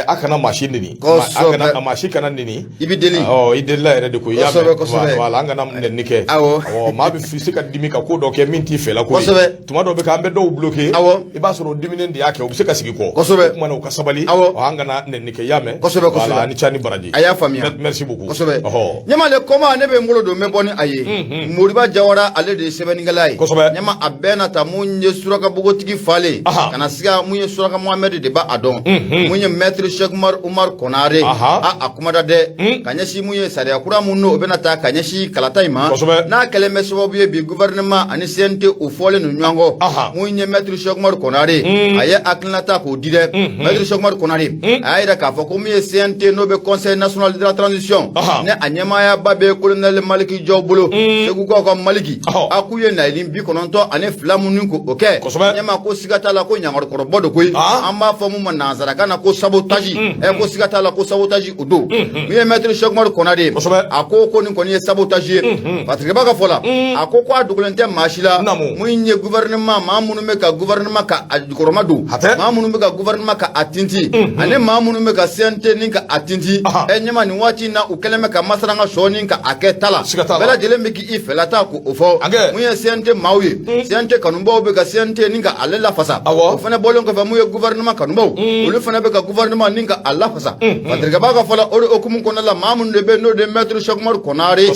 a kana maa si nɛni. A kana maa si kana nɛni. I bɛ deli. Ɔ, i delila yɛrɛ de koyi, i y'a mɛn. Kosɛbɛ. Voilà, an kana nɛni kɛ. Awɔ. Maa bɛ se ka dimi ka ko dɔ kɛ min t'i fɛla ko ye. Tuma dɔw bɛ kɛ, an bɛ dɔw bloqué. Awɔ. I b'a sɔrɔ o diminen de y'a kɛ, u bɛ se ka sigi kɔ. Kosɛbɛ. O tuma na, u ka sabali. Awɔ. An kana nɛni kɛ, i y'a mɛn. Kosɛbɛ. Voilà, a ni ca ni baraji. A y'a faamuya. Merci beaucoup. Kosɛbɛ. Ɔhɔ. Ɲɛma, le Combat, ne bɛ n bolo don n bɛ bɔ ni a ye. Moriba Jawara, ale de ye sɛbɛnnikɛla ye. Kosɛbɛ. Ɲɛma, a bɛɛ na ta mun ye suraka bogotigi falen ka na siga mun ye suraka Mohamɛd de b'a dɔn mun ye maître Cheikh Umar Konare. A kumada dɛ ka ɲɛsin mun ye sariya kura mun n'o bɛna ta ka ɲɛsin kalata in ma, n'a kɛlen bɛ sababu ye bi gouvernement ani CNT u fɔlen don ɲɔgɔn kɔ. Mun ye maître Cheikh Umar Konare, a ye hakilinata k'o di dɛ. Maître Cheikh Umar Konare, a y'a yira k'a fɔ ko min ye CNT, n'o bɛ Conseil national de la transition, ne a ɲɛmaayaba bɛ colonel Maliki Jɔw bolo, Segukaw ka Maliki, a k'u ye laɲini 92 minnu k'o kɛ. Ɲɛma, ko siga t'a la ko ɲamarikɔrɔbɔ don koyi. An b'a fɔ mun ma nanzarakan na ko sabotage. Ko siga t'a la ko sabotage o don. Min ye maître Cheikh Umar Konare, a ko nin kɔni ye sabotage ye. Patrick ka fɔ la, a ko a dogolen tɛ maa si la mun ye gouvernement, maa minnu bɛ ka gouvernement ka a jukɔrɔma don, maa minnu bɛ ka gouvernement ka a tintin, ani maa minnu bɛ ka CNT ni ka a tintin. Ɲɛma, nin waati in na, u kɛlen bɛ ka masaranga sɔɔni ka a kɛ ta la, bɛɛ lajɛlen bɛ k'i fɛla ta k'o fɔ. Mun ye CNT maaw ye, CNT kanubaw bɛ ka CNT ni ka ale lafasa. O fana bɔlen kɔfɛ, mun ye gouvernement kanubaw, olu fana bɛ ka gouvernement ni ka a lafasa. Patrick Ba ka fɔ la, o de hukumu kɔnɔna la, maa minnu de bɛ yen n'o de ye maître Cheikh Umar Konare,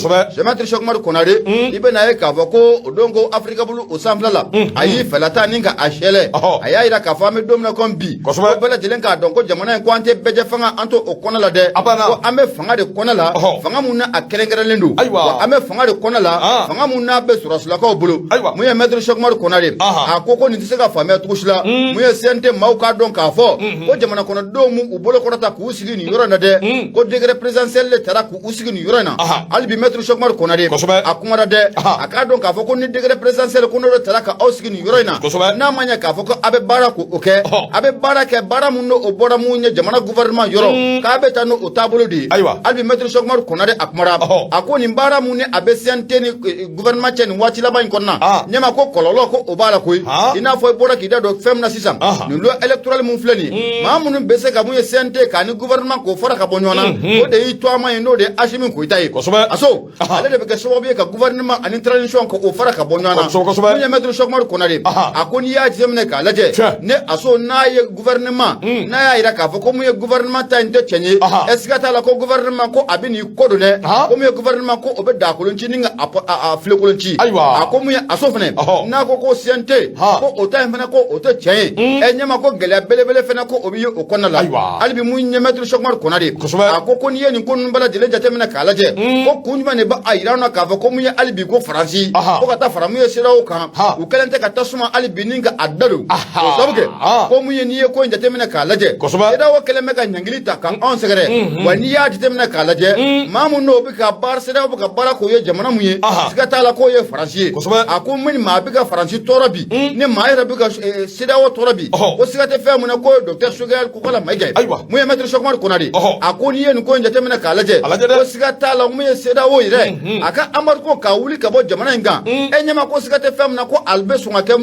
maître Cheikh Umar Konare, i bɛna ye k'a fɔ ko o don ko Afirika bolo o sanfɛla la, a y'i fɛla ta ni ka a sɛlɛ. A y'a yira k'a fɔ an bɛ don min na komi bi, ko bɛɛ lajɛlen k'a dɔn ko jamana in, ko an tɛ bɛɛjɛ fanga, an t'o kɔnɔ la dɛ, ko an bɛ fanga de kɔnɔ la, fanga mun na a kɛrɛnkɛrɛnlen don, wa an bɛ fanga de kɔnɔ la, fanga mun n'a bɛ sɔrɔsilakaw bolo. Mun ye maître Cheikh Umar Konare, a ko nin tɛ se ka faamuya cogo si la. Mun ye CNT maaw k'a dɔn k'a fɔ ko jamana kɔnɔdenw jamanadenw m'u bolo kɔrɔta k'u sigi nin yɔrɔ in na dɛ, ko décret présidentiel de tara k'u sigi nin yɔrɔ in na. Hali bi maître Cheick Oumar Konaré a kumara dɛ. A k'a dɔn k'a fɔ ko ni décret présidentiel ko n'o de tara ka aw sigi nin yɔrɔ in na, n'a ma ɲɛ k'a fɔ ko a bɛ baara k'o kɛ, a bɛ baara kɛ baara mun n'o bɔra mun ye jamana gouvernement yɔrɔ, k'a bɛ taa n'o taabolo de ye. Hali bi maître Cheick Oumar Konaré a kumara, a ko nin baara mun ni a bɛ CNT ni gouvernement cɛ nin waati laban in kɔnɔna ɲɛma, ko kɔlɔlɔ ko o b'a la koyi. I n'a fɔ i bɔra k'i da don fɛn min na sisan, nin loi électorale mun filɛ nin ye, maa minnu bɛ se ka mun ye CNT k'a ni gouvernement k'o fara ka bɔ ɲɔgɔn na, o de y'i tɔgɔma ye, n'o de ye Assimi Goïta ye. Aso ale de bɛ kɛ sababu ye ka gouvernement ani transition k'o fara ka bɔ ɲɔgɔn na. Mun ye maître Cheick Oumar Konaré, a ko n'i y'a jateminɛ k'a lajɛ, ne Aso n'a ye gouvernement n'a y'a jira k'a fɔ ko mun ye gouvernement ta in tɛ tiɲɛ ye, ɛ siga t'a la ko gouvernement ko a bɛ n'i kɔ don dɛ, ko mun ye gouvernement ko o bɛ dakolon ci ni ka a filenkolon ci. A ko mun ye Aso fɛnɛ n'a ko ko CNT ko o ta in fɛnɛ ko o tɛ tiɲɛ ye, ɛ ɲɛma ko gɛlɛya belebele fɛnɛ ko o bɛ ye o kɔnɔna la. Hali bi mun ye maître Cheick Oumar Konaré, a ko ko n'i ye nin ko ninnu bɛɛ lajɛlen jateminɛ k'a lajɛ, ko kun jumɛn de b'a jira an na k'a fɔ ko mun ye hali bi ko Faransi ko ka taa fara mun ye CEDEAO kan, u kɛlen tɛ ka tasuma hali bi ni ka a da don o sabu kɛ ko mun ye n'i ye ko in jateminɛ k'a lajɛ, CEDEAO kɛlen bɛ ka ɲangili ta ka anw sɛgɛrɛ. Wa n'i y'a jateminɛ k'a lajɛ, maa mun n'o bɛ ka baara CEDEAO bɛ ka baara k'o ye jamana mun ye, siga t'a la k'o ye Faransi ye. A ko min maa bɛ ka Faransi tɔɔrɔ bi, ni maa yɛrɛ bɛ ka CEDEAO tɔɔrɔ bi, ko siga tɛ fɛn mun na k'o ye docteur Choguel Kokalla Maïga ye. Mun ye maître Cheick Oumar Konaré, a ko n'i ye nin ko in jateminɛ k'a lajɛ, ko siga t'a la mun ye CEDEAO yɛrɛ a ka embargo k'a wuli ka bɔ jamana in kan, e ɲɛma ko siga tɛ fɛn min na ko ale bɛ sɔn ka kɛ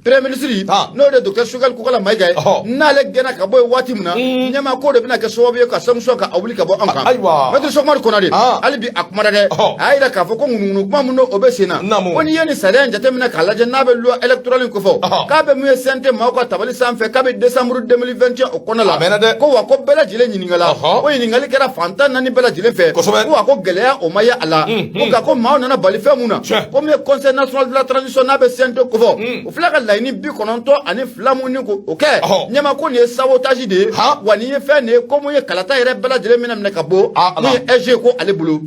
premier ministre n'o de docteur Choguel Kokalla Maïga ye, n'ale gɛnna ka bɔ yen waati min na, ɲɛma k'o de bɛna kɛ sababu ye ka sanction ka a wuli ka bɔ an kan. Maître Cheick Oumar Konaré hali bi a kumara dɛ, a y'a jira k'a fɔ ko ŋunuŋunu kuma min n'o bɛ sen na, ko n'i ye nin sariya in jateminɛ k'a lajɛ, n'a bɛ loi électorale in kofɔ, k'a bɛ mun ye CNT maaw ka tabali sanfɛ k'a bɛ décembre 2021 o kɔnɔ la, ko wa ko bɛɛ lajɛlen ɲininkala, ko ɲininkali kɛra fan 14 bɛɛ lajɛlen fɛ, ko wa ko gɛlɛya o ma ye a la, ko nka ko maaw nana bali fɛn mun na, ko min ye conseil national de la transition n'a bɛ CNT kofɔ, o filɛ ka laɲini 92 mun ni k'o kɛ, ɲɛma ko nin ye sabotage de ye, wa nin ye fɛn de ye ko mun ye kalata yɛrɛ bɛɛ lajɛlen minɛ minɛ ka bɔ mun ye SG ko ale bolo.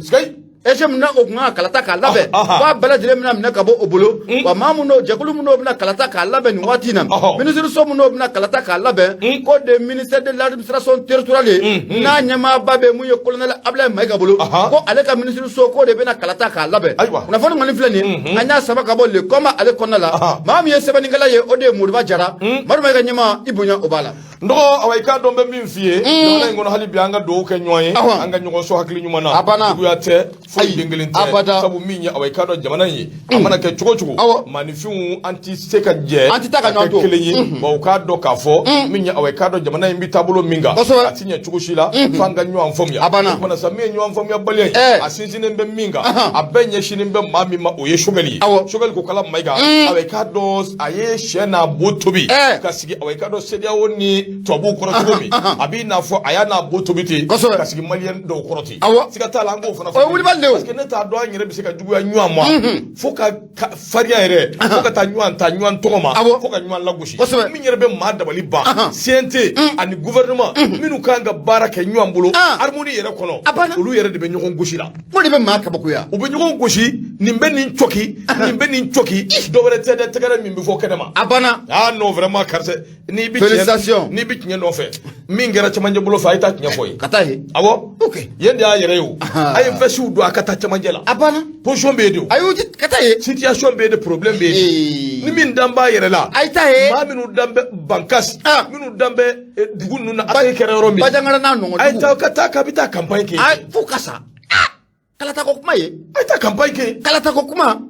SG mun na o kun kan ka kalata k'a labɛn, k'a bɛɛ lajɛlen bɛna minɛ ka bɔ o bolo, wa maa mun n'o jɛkulu mun n'o bɛna kalata k'a labɛn nin waati in na, minisiriso mun n'o bɛna kalata k'a labɛn, ko de ministère de l'administration territoriale ye, n'a ɲɛmaaba bɛ mun ye colonel Abdoulaye Maïga bolo, ko ale ka minisiriso k'o de bɛna kalata k'a labɛn. Kunnafoni kɔni filɛ nin ye, an y'a sama ka bɔ le combat ale kɔnɔna la. Maa min ye sɛbɛnnikɛla ye, o de ye Modiba Jara. Madu Maïga ɲɛma i bonya o b'a la. N dɔgɔ, awa, i k'a dɔn bɛ min f'i ye, jamana in kɔnɔ hali bi an ka dugawu kɛ ɲɔgɔn ye, an ka ɲɔgɔn sɔn hakili ɲuman na. Juguya tɛ foyi, den kelen tɛ, sabu min ye, awa, i k'a dɔn jamana in ye, a mana kɛ cogo cogo, maaninfinw an ti se ka jɛ an tɛ taa ka ɲɔgɔn to kelen ye. Wa u k'a dɔn k'a fɔ min ye, awa, i k'a dɔn jamana in bɛ taabolo min kan, a ti ɲɛ cogo si la f'an ka ɲɔgɔn faamuya. O kumana sa, min ye ɲɔgɔn faamuyabaliya ye, a sinsinnen bɛ min kan, a bɛɛ ɲɛsinnen bɛ maa min ma, o ye Choguel ye. Choguel Kokalla Maïga, awa, i k'a dɔn a ye sɛ n'a bo tobi ka sigi, awa, i k'a dɔn CEDEAO ni tubabuw kɔrɔ cogo min, a b'i n'a fɔ a y'a n'a bo tobi ten ka sigi maliyɛn dɔw kɔrɔ ten. Siga t'a la, an k'o fana fɔ. O ye wulibali de ye o. Parce que ne t'a dɔn an yɛrɛ bɛ se ka juguya ɲɔgɔn ma fo ka farinya yɛrɛ, fo ka taa ɲɔgɔn ta ɲɔgɔn tɔgɔ ma, fo ka ɲɔgɔn lagosi. Min yɛrɛ bɛ maa dabali ban, CNT ani gouvernement minnu kan ka baara kɛ ɲɔgɔn bolo harmonie yɛrɛ kɔnɔ, olu yɛrɛ de bɛ ɲɔgɔn gosi la. O de bɛ maa kabakoya. U bɛ ɲɔgɔn gosi, nin bɛ nin cɔki, nin bɛ nin cɔki, dɔ wɛrɛ tɛ dɛ, tɛgɛrɛ min bɛ fɔ kɛnɛ ma. A banna. Ah non, vraiment, karisa, n'i bɛ tiɲɛ n'i bɛ tiɲɛ nɔfɛ, min kɛra cɛmancɛ bolo fɛ, a ye taa tiɲɛ fɔ ye. Ka taa yen. Awɔ. Yen de y'a yɛrɛ ye o. A ye veste don, a ka taa cɛmancɛ la. A banna. Position bɛ yen de o. Ayi, ka taa yen. Situation bɛ yen de, problème bɛ yen. Ni min dan b'a yɛrɛ la. A ye taa yen. Maa minnu dan bɛ Bankas. Minnu dan bɛ dugu ninnu na, attaque kɛra yɔrɔ min. Bandiagara n'a nɔgɔn. A ye taa, ka taa k'a bɛ taa campagne kɛ. Ayi, fo ka sa. Kalata ko kuma ye. A ye taa campagne kɛ. Kalata ko kuma.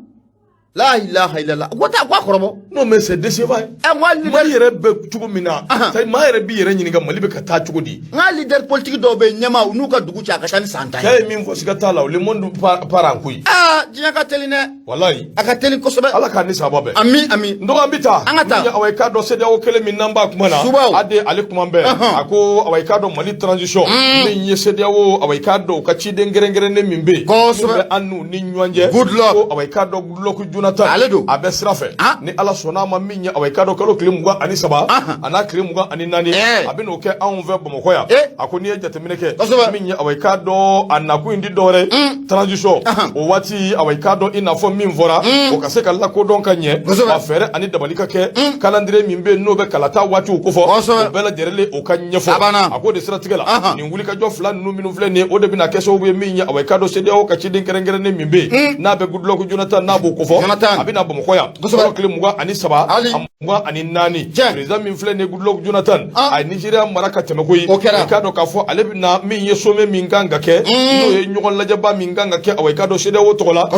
La ilaha illallah. Ko taa ko a kɔrɔbɔ. Non, mais c'est décevant. Ɛ, n ko leader Mali yɛrɛ bɛ cogo min na, c'est maa yɛrɛ b'i yɛrɛ ɲininka Mali bɛ ka taa cogo di. N ka leader politique dɔw bɛ yen, ɲɛma u n'u ka dugu cɛ a ka ca ni san 10 ye. Cɛ ye min fɔ, siga t'a la, le monde part en couille. Aa, diɲɛ ka teli dɛ. Walayi. A ka teli kosɛbɛ. Ala k'a ni sababa bɛn. Ami, ami. N dɔgɔ, an bɛ taa. An ka taa. Awa, i k'a dɔn CEDEAO kelen min n'an b'a kuma na. Subaw. A de ale kuma bɛɛ. A ko, awa, i k'a dɔn Mali transition. Min ye CEDEAO, awa, i k'a dɔn u ka ciden kɛrɛnkɛrɛnnen min bɛ yen. Min bɛ an n'u ni ɲɔgɔn cɛ. Good luck. Ko, awa, i k'a dɔn Goodluck. Jonathan Ale don. A bɛ sira fɛ. Ah. Ni Ala sɔnna a ma, min ye, awa, i k'a dɔn, kalo tile 23 a n'a tile 24, a bɛ n'o kɛ anw fɛ Bamakɔ yan. A ko n'i ye jateminɛ kɛ, min ye, awa, i k'a dɔn, a nakun in ti dɔwɛrɛ ye, transition o waati, awa, i k'a dɔn, i n'a fɔ min fɔra, o ka se ka lakodɔn ka ɲɛ, wa fɛɛrɛ ani dabali ka kɛ, calendrier min bɛ yen n'o bɛ kalata waatiw kofɔ, o bɛɛ lajɛlen o ka ɲɛfɔ. A k'o de siratigɛ la, nin wulikajɔ fila ninnu minnu filɛ nin ye, o de bɛna kɛ sababu ye, min ye, awa, i k'a dɔn, CEDEAO ka ciden kɛrɛnkɛrɛnnen min bɛ yen n'a bɛ Goodluck Jonathan, n'a b'o kofɔ, a bɛna Bamakɔ yan kalo tile 23 a 24. Président min filɛ nin ye, Goodluck Jonathan, a ye Nigeria mara ka tɛmɛ koyi. I k'a dɔn k'a fɔ ale bɛna min ye, sommet min kan ka kɛ, n'o ye ɲɔgɔn lajɛba min kan ka kɛ, awa, i k'a dɔn, CEDEAO tɔgɔ la,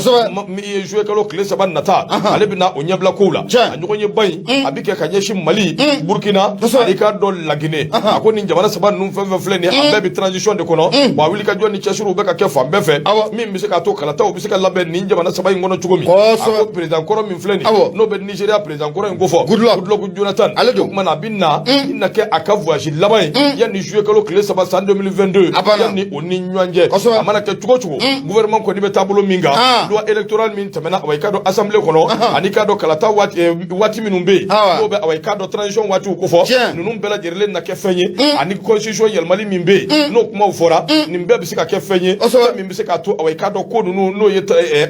min ye juillet kalo tile 3 nata, ale bɛna o ɲɛbila kow la. A ɲɔgɔn ye ba in, a bɛ kɛ ka ɲɛsin Mali, Burkina ani k'a dɔn Laginɛ. A ko nin jamana saba ninnu fɛn fɛn filɛ nin ye, a bɛɛ bɛ transition de kɔnɔ, wa wulikajɔ ni cɛsiriw bɛ ka kɛ fan bɛɛ fɛ, min bɛ se k'a to kalataw bɛ se ka labɛn nin jamana saba in kɔnɔ cogo min. A ko président kɔrɔ min filɛ nin, n'o bɛ Nigeria président kɔrɔ in kofɔ, Goodluck Jonathan, Ale don. O tuma na, a bɛ na, nin na kɛ a ka voyage laban ye yanni juillet kalo tile 3 san 2022, yanni o ni ɲɔgɔn cɛ. A mana kɛ cogo o cogo, gouvernement kɔni bɛ taabolo min kan, loi électorale min tɛmɛna, awa, i k'a dɔn, assemblée kɔnɔ, ani k'a dɔn kalata waati minnu bɛ yen, n'o bɛ, awa, i k'a dɔn, transition waatiw kofɔ, ninnu bɛɛ lajɛlen na kɛ fɛn ye, ani constitution yɛlɛmali min bɛ yen, n'o kumaw fɔra, nin bɛɛ bɛ se ka kɛ fɛn ye, fɛn min bɛ se k'a to, awa, i k'a dɔn, ko ninnu, n'o ye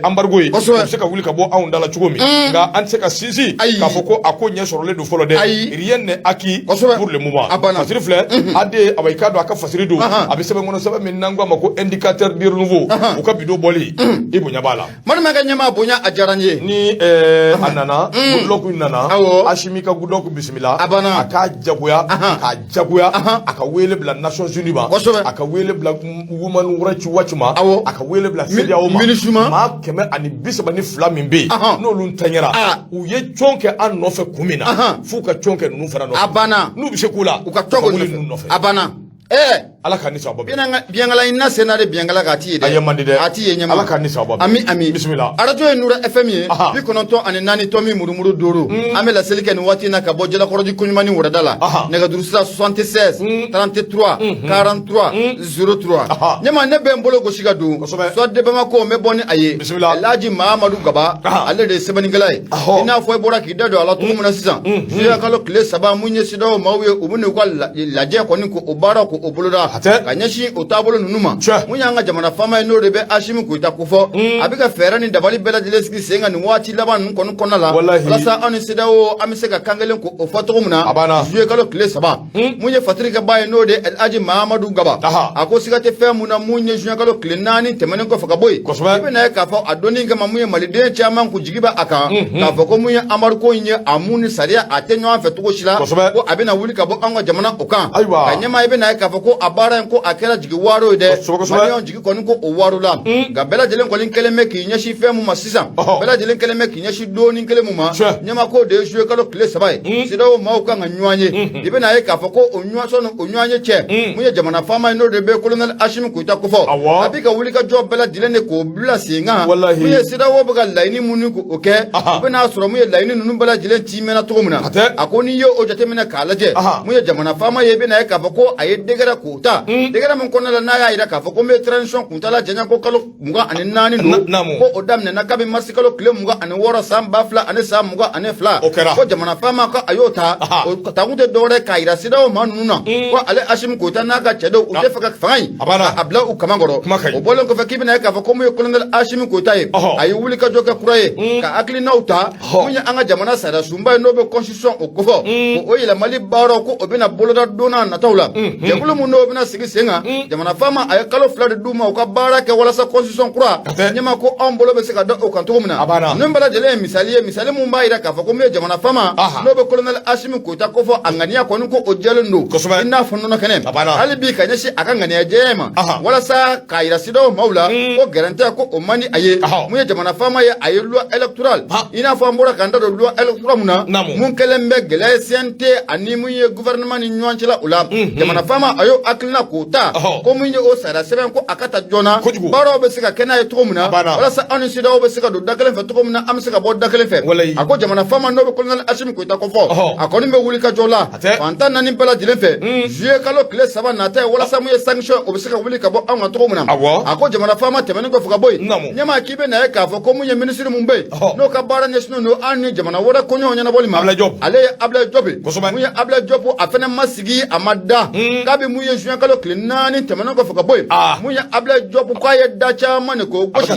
embargo ye, o bɛ se ka wuli ka bɔ anw da la cogo min. Nka an tɛ se ka sinsin k'a fɔ ko a ko ɲɛ sɔrɔlen don fɔlɔ dɛ. Rien n'est acquis pour le moment. Fasiri filɛ, AD, awa, i k'a dɔn, a ka fasiri don, a bɛ sɛbɛn kɔnɔ, sɛbɛn min n'an ko a ma ko Indicateur du renouveau, u ka bidon bɔli, i bonya b'a la. Malimɛkɛ ɲɛmaa, bonya a diyara n ye. Ni a nana, Goodluck nana, Asimi ka Goodluck bisimila. A banna. A k'a jagoya, k'a jagoya a ka wele bila Nations Unies ma, a ka wele bila Human Rights Watch ma, a ka wele bila CEDEAO ma. MINUSMA. Maa 132 min bɛ yen, n'olu ntanyara, u ye cɔn kɛ an nɔfɛ kun min na, f'u ka cɔn kɛ ninnu fana nɔfɛ. A banna. N'u bɛ se k'u la, u ka cɔn k'u ninnu nɔfɛ. A banna. Ɛɛ. Ala ka ni sababa bɛn. Biɲɛkala in na sen na de, biɲɛkala k'a ti ye dɛ. A ye man di dɛ. A ti ye ɲɛma. Ala ka ni sababa bɛn. Ami ami. Bisimila. Arajo ye Nura FM ye. 94 tomi murumuru 5. An bɛ laseli kɛ nin waati in na ka bɔ Jalakɔrɔji koɲuman ni wurada la. Nɛgɛjuru sira 76 33 43 03. Ɲɛma, ne bɛ n bolo gosi ka don. Soir de Bamako, n bɛ bɔ ni a ye. Bisimila. Elhaji Mahamadu Gaba. Ale de ye sɛbɛnnikɛla ye. I n'a fɔ i bɔra k'i da don a la cogo min na sisan. Juillet kalo tile 3, mun ye CEDEAO maaw ye, u bɛ n'u ka lajɛ kɔni k'o baara k'o boloda ka ɲɛsin o taabolo ninnu ma. Mun y'an ka jamana faama ye, n'o de bɛ Asimi Goyita kofɔ, a bɛ ka fɛɛrɛ ni dabali bɛɛ lajɛlen sigi sen kan nin waati laban ninnu kɔni kɔnɔna la, walasa anw ni CEDEAO an bɛ se ka kan kelen k'o fɔ cogo min na juillet kalo tile 3. Mun ye fasirikɛbaa ye, n'o de ye Elhaji Mahamadu Gaba, a ko siga tɛ fɛn mun na, mun ye juin kalo tile 4 tɛmɛnen kɔfɛ ka bɔ yen, i bɛna ye k'a fɔ a donni kama, mun ye maliden caman kun jigi bɛ a kan k'a fɔ ko mun ye embargo in ye, a mun ni sariya a tɛ ɲɔgɔn fɛ cogo si la, ko a bɛna wuli ka bɔ an ka jamana o kan. Ka ɲɛmaa, i bɛna ye k'a fɔ ko a baara in, ko a kɛra jigi waaro ye dɛ. Maliyɛnw jigi kɔni ko o waaro la. Nka bɛɛ lajɛlen kɔni kɛlen bɛ k'i ɲɛsin fɛn mun ma sisan, bɛɛ lajɛlen kɛlen bɛ k'i ɲɛsin donni kelen mun ma, ɲɛmaa, k'o de ye juillet kalo tile 3 ye, CEDEAO maaw kan ka ɲɔgɔn ye. I bɛna ye k'a fɔ ko o ɲɔgɔn sɔnni o ɲɔgɔn ye cɛ, mun ye jamana faama ye, n'o de bɛ colonel Asimi Goyita kofɔ, a bɛ ka wuli ka jɔ bɛɛ lajɛlen de k'o bila sen kan. Mun ye CEDEAO bɛ ka laɲini minnu k'o kɛ, u bɛna sɔrɔ mun ye laɲini ninnu bɛɛ lajɛlen timɛna cogo min na. A ko n'i ye o jateminɛ k'a lajɛ, mun ye jamana faama ye, i bɛna ye k'a fɔ ko a ye décret k'o ta, décret min kɔnɔna la n'a y'a jira k'a fɔ ko n bɛ transition kuntaala janya ko kalo 24 don, ko o daminɛna kabi marisi kalo tile 26 san 2022. Ko jamana faama ko a y'o ta, o takun tɛ dɔwɛrɛ k'a jira CEDEAO maa ninnu na ko ale Asimi Goyita n'a ka cɛdenw, u tɛ fɛ ka fanga in a bila u kaman kɔrɔ. O bɔlen kɔfɛ, k'i bɛna ye k'a fɔ ko mun ye colonel Asimi Goyita ye, a ye wulikajɔ kɛ kura ye ka hakilinaw ta. Mun ye an ka jamana sariya sunba ye, n'o bɛ constitution o kofɔ, ko o yɛlɛmali baaraw, ko o bɛna boloda don n'a nataw la. Jɛkulu mun n'o bɛna sigi sen kan, jamana faama a ye kalo 2 de d'u ma u ka baara kɛ walasa constitution kura, ɲɛma, ko anw bolo bɛ se ka da o kan cogo min na. Ninnu bɛɛ lajɛlen ye misali ye, misali mun b'a jira k'a fɔ ko min ye jamana faama, n'o bɛ colonel Asimi Goyita kofɔ, a ŋaniya kɔni ko o jɛlen don i n'a fɔ nɔnɔ kɛnɛ, hali bi ka ɲɛsin a ka ŋaniya jɛya ma, walasa k'a jira CEDEAO maaw la ko gɛrɛntɛ ko o man di a ye. Mun ye jamana faama ye, a ye loi électorale, i n'a fɔ an bɔra k'an da don loi électorale mun na, mun kɛlen bɛ gɛlɛya ye CNT ani mun ye gouvernement ni ɲɔgɔn cɛla o la, jamana faama a y'o hakilina hakilina k'o ta ko mun ye o sariya sɛbɛn ko a ka ta joona, baaraw bɛ se ka kɛ n'a ye cogo min na, walasa anw ni CEDEAO bɛ se ka don da kelen fɛ cogo min na, an bɛ se ka bɔ da kelen fɛ. A ko jamana faama n'o bɛ colonel Asimi Goyita ko fɔ, a kɔni bɛ wuli ka jɔ la fan 14 bɛɛ lajɛlen fɛ juillet kalo tile 3 nata ye, walasa mun ye sanction o bɛ se ka wuli ka bɔ anw kan cogo min na. A ko jamana faama tɛmɛnen kɔfɛ ka bɔ yen, ɲɛmaa k'i bɛ na ye k'a fɔ ko mun ye minisiri mun bɛ yen n'o ka baara ɲɛsinnen don an ni jamana wɛrɛ koɲɛw ɲɛnabɔli ma, ale ye Ablaye Diop ye. Mun ye Ablaye Diop, a fana ma sigi, a ma da kabi mun ye juin kalo tile 4 tɛmɛnen kɔfɛ ka bɔ yen. Mun ye Ablaye Diop, k'a ye da caman de k'o gosi, a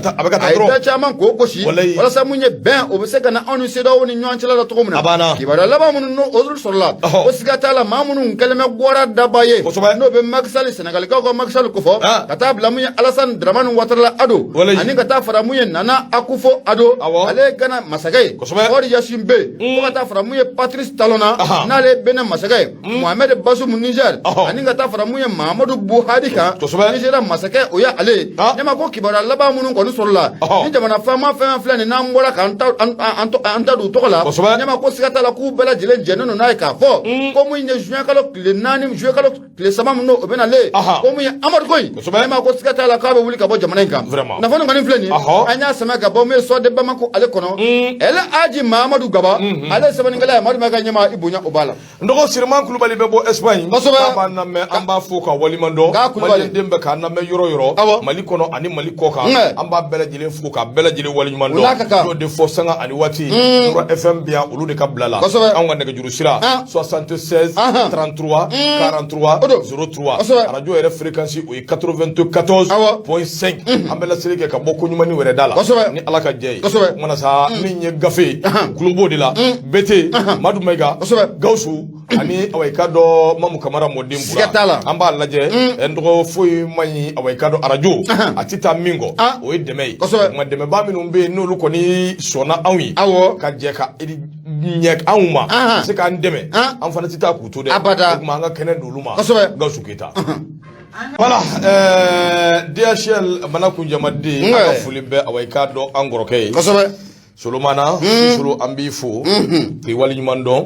ye da caman k'o gosi walasa mun ye bɛn o bɛ se ka na anw ni CEDEAO ni ɲɔgɔn cɛla la cogo min na. Kibaruya laban minnu n'o olu sɔrɔla, ko siga t'a la, maa minnu kɛlen bɛ gwara daba ye, n'o bɛ Macky Sall, Senegalikaw ka Macky Sall kofɔ, ka taa bila mun ye Alassane Dramane Ouattara la ado, ani ka taa fara mun ye Nana Akufo Addo, ale ye Ghana masakɛ ye, Faure Gnassingbé, fo ka taa fara mun ye Patrice Talon na, n'ale ye Benin masakɛ ye, Mohamed Bazoum Niger, ani ka taa fara mun ye Mahamadu Buhari kan, Nigeria masakɛ, o ye ale ye. Ne ma ko kibaruya laban minnu kɔni sɔrɔla ni jamana faama fɛn fɛn filɛ nin n'an bɔra k'an ta an ta don u tɔgɔ la, ne ma ko siga t'a la k'u bɛɛ lajɛlen jɛnnen don n'a ye k'a fɔ ko mun ye juin kalo tile 4, juin kalo tile 3 min n'o o bɛ nalen, ko mun ye embargo in, ne ma ko siga t'a la k'a bɛ wuli ka bɔ jamana in kan. Kunnafoni kɔni filɛ nin ye, an y'a sɛmɛ ka bɔ min ye Soir de Bamako ale kɔnɔ. El Hadji Mahamadu Gaba, ale ye sɛbɛnnikɛla ye. Madu ma ka ɲɛmaa i bonya o b'a la. N dɔgɔ Siriman Kulubali bɛ bɔ Espagne. K'a b'an lamɛn, an b'a fo ka waleɲuman dɔn. Maliden bɛ k'an lamɛn yɔrɔ yɔrɔ, Mali kɔnɔ ani Mali kɔ kan, an b'a bɛɛ lajɛlen fo k'a bɛɛ lajɛlen waleɲuman dɔn. Y'o de fɔ sanga ani waati, Mura FM bɛ yan, olu de ka bila la. Anw ka nɛgɛjuru sira 76 33 43 03, arajo yɛrɛ fréquence o ye 94.5. An bɛ laseli kɛ ka bɔ koɲumanni wɛrɛ da la ni Ala ka jɛ ye. O kumana sa, min ye gafe ye, tulo b'o de la. Bete Madu Mayiga, Gawusu ani awa i k'a dɔn Mamu Kamara mɔden Bura, an b'a lajɛ. N dɔgɔ foyi man ɲi, awa i k'a dɔn arajo a tɛ taa min kɔ, o ye dɛmɛ ye. Nka dɛmɛbaa minnu bɛ yen n'olu kɔni sɔnna anw ye ka jɛ ka ɲɛ anw ma, ka se k'an dɛmɛ, an fana tɛ taa k'u to dɛ. O tuma an ka kɛnɛ d'olu ma. Gawusu Keyita. Voilà, DHL bana kunjamaden, an ka foli bɛ awa i k'a dɔn an kɔrɔkɛ ye. Solomana Sisolo, an b'i fo k'i waleɲuman dɔn.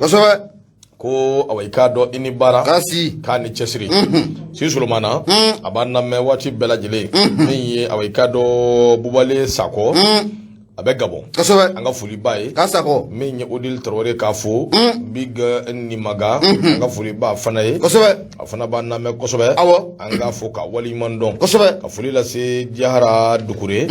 Ko awa i k'a dɔn i ni baara k'a ni cɛsiri. Si Solomana a b'an lamɛn waati bɛɛ lajɛlen. Min ye awa i k'a dɔn Bubale Sakɔ, a bɛ Gabɔn, an ka foli b'a ye. Min ye Odile Traoré k'a fo, Big Nimaga, an ka foli b'a fana ye. A fana b'an lamɛn kosɛbɛ. An k'a fo ka waleɲuman dɔn. Ka foli lase Jahara Dukure,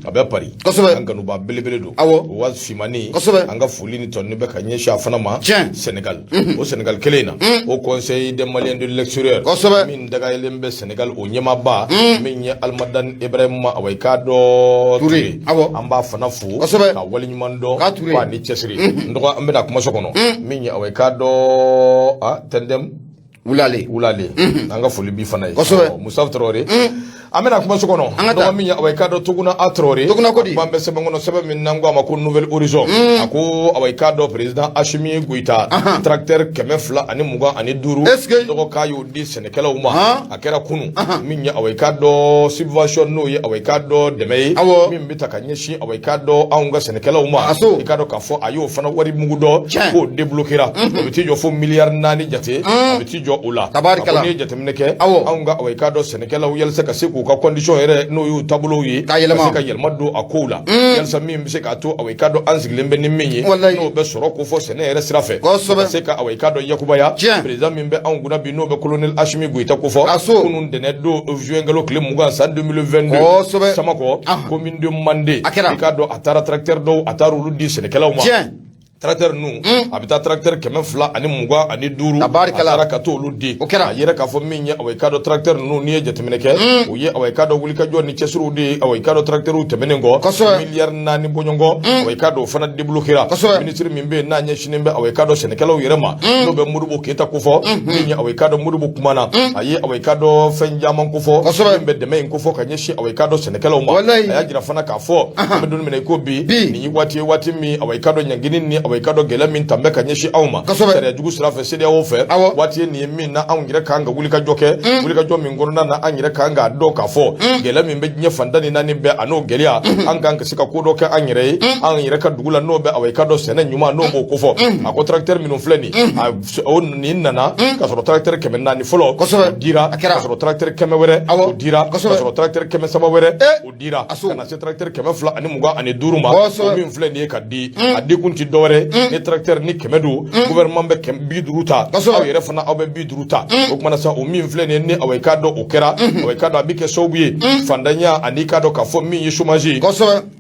a bɛ Paris, an kanuba belebele don. Wa Fimani, an ka foli ni tɔni bɛ ka ɲɛsin a fana ma Sénégal. O Sénégal kelen in na, au Conseil des Maliens de l'extérieur min dagayɛlen bɛ Sénégal, o ɲɛmaaba min ye Alimadani Ibrahima, awa i k'a dɔn Touré, an b'a fana fo ka waleɲuman dɔn k'a ni cɛsiri. N dɔgɔ, an bɛna kumaso kɔnɔ, min ye awa i k'a dɔn a Tɛndɛm Wulale. Wulale, an ka foli bi fana ye. Musa Traoré, an bɛna kumaso kɔnɔ. Dɔgɔ min ye awa i k'a dɔn Tuguna A Traoré. Tuguna ko di? An bɛ sɛbɛn kɔnɔ, sɛbɛn min n'an ko a ma ko Nouvel Horizon. A ko awa i k'a dɔn président Assimi Goïta, tracteur 225, dɔgɔ k'a y'o di sɛnɛkɛlaw ma, a kɛra kunun. Min ye awa i k'a dɔn subvention, n'o ye awa i k'a dɔn dɛmɛ ye min bɛ ta ka ɲɛsin awa i k'a dɔn anw ka sɛnɛkɛlaw ma, i k'a dɔn k'a fɔ a y'o fana wari mugu dɔ k'o débloquera, o bɛ t'i jɔ fo miliyari 4 jate, a bɛ t'i jɔ o la. Tabarikala. A ko n'i ye jateminɛ kɛ, anw ka awa i k'a dɔn sɛnɛkɛlaw, yalisa ka se k'u ka condition yɛrɛ, n'o y'u taabolow ye, ka yɛlɛma, ka se ka yɛlɛma don a kow la, yalisa min bɛ se k'a to awa i k'a dɔn an sigilen bɛ ni min ye, n'o bɛ sɔrɔ ko fɔ sɛnɛ yɛrɛ sira fɛ, ka se ka awa i k'a dɔn yakubaya. Président min bɛ anw kunna bi, n'o bɛ colonel Assimi Goïta ko fɔ, kunun dɛnɛ don juin kalo tile 20 san 2022, Samakɔ, commune de Mande, i k'a dɔn a taara tracteur dɔw, a taara olu di sɛnɛkɛlaw ma. Tracteur ninnu, a bɛ taa tracteur 225, a taara ka t'olu di. A yɛrɛ k'a fɔ min ye awa i k'a dɔn tracteur ninnu, n'i ye jateminɛ kɛ, o ye awa i k'a dɔn wulikajɔ ni cɛsiriw de ye. Awa i k'a dɔn tracteur tɛmɛnen kɔ, miliyari 4 bɔɲɔgɔn, awa i k'a dɔn o fana débloquera. Ministre min bɛ yen n'a ɲɛsinnen bɛ awa i k'a dɔn sɛnɛkɛlaw yɛrɛ ma, n'o bɛ Modibo Keyita kofɔ, min ye awa i k'a dɔn Modibo kumana, a ye awa i k'a dɔn fɛn caman kofɔ min bɛ dɛmɛ in kofɔ ka ɲɛsin awa i k'a dɔn sɛnɛkɛlaw ma. A y'a jira fana k'a fɔ an bɛ don min na i ko bi, nin ye waati ye, waati min awa i k'a dɔn ɲangini ni awa awa i k'a dɔn gɛlɛya min tan bɛ ka ɲɛsin anw ma sariya jugu sira fɛ CEDEAO fɛ waati ye nin ye min na anw yɛrɛ kan ka wulikajɔ kɛ wulikajɔ min kɔnɔna na an yɛrɛ kan k'a dɔn k'a fɔ gɛlɛya min bɛ diɲɛ fan tan ni naani bɛɛ a n'o gɛlɛya an kan ka se ka ko dɔ kɛ an yɛrɛ ye an yɛrɛ ka dugu la n'o bɛ awa i k'a dɔn sɛnɛ ɲuman n'o b'o kofɔ. A ko tracteur minnu filɛ nin o nin nana ka sɔrɔ tracteur 400 fɔlɔ o dira, ka sɔrɔ tracteur 100 wɛrɛ o dira, ka sɔrɔ tracteur 300 wɛrɛ o dira, ka na se tracteur 225 ma. O min filɛ nin ye ka di, a di kun ti dɔwɛrɛ ni tracteur ni 100 don, gouvernement bɛ 50 ta, aw yɛrɛ fana aw bɛ 50 ta. O kumana sa, o min filɛ nin ye ni awa i k'a dɔn o kɛra, awa i k'a dɔn a bɛ kɛ sababu ye fantanya ani i k'a dɔn k'a fɔ min ye chômage ye,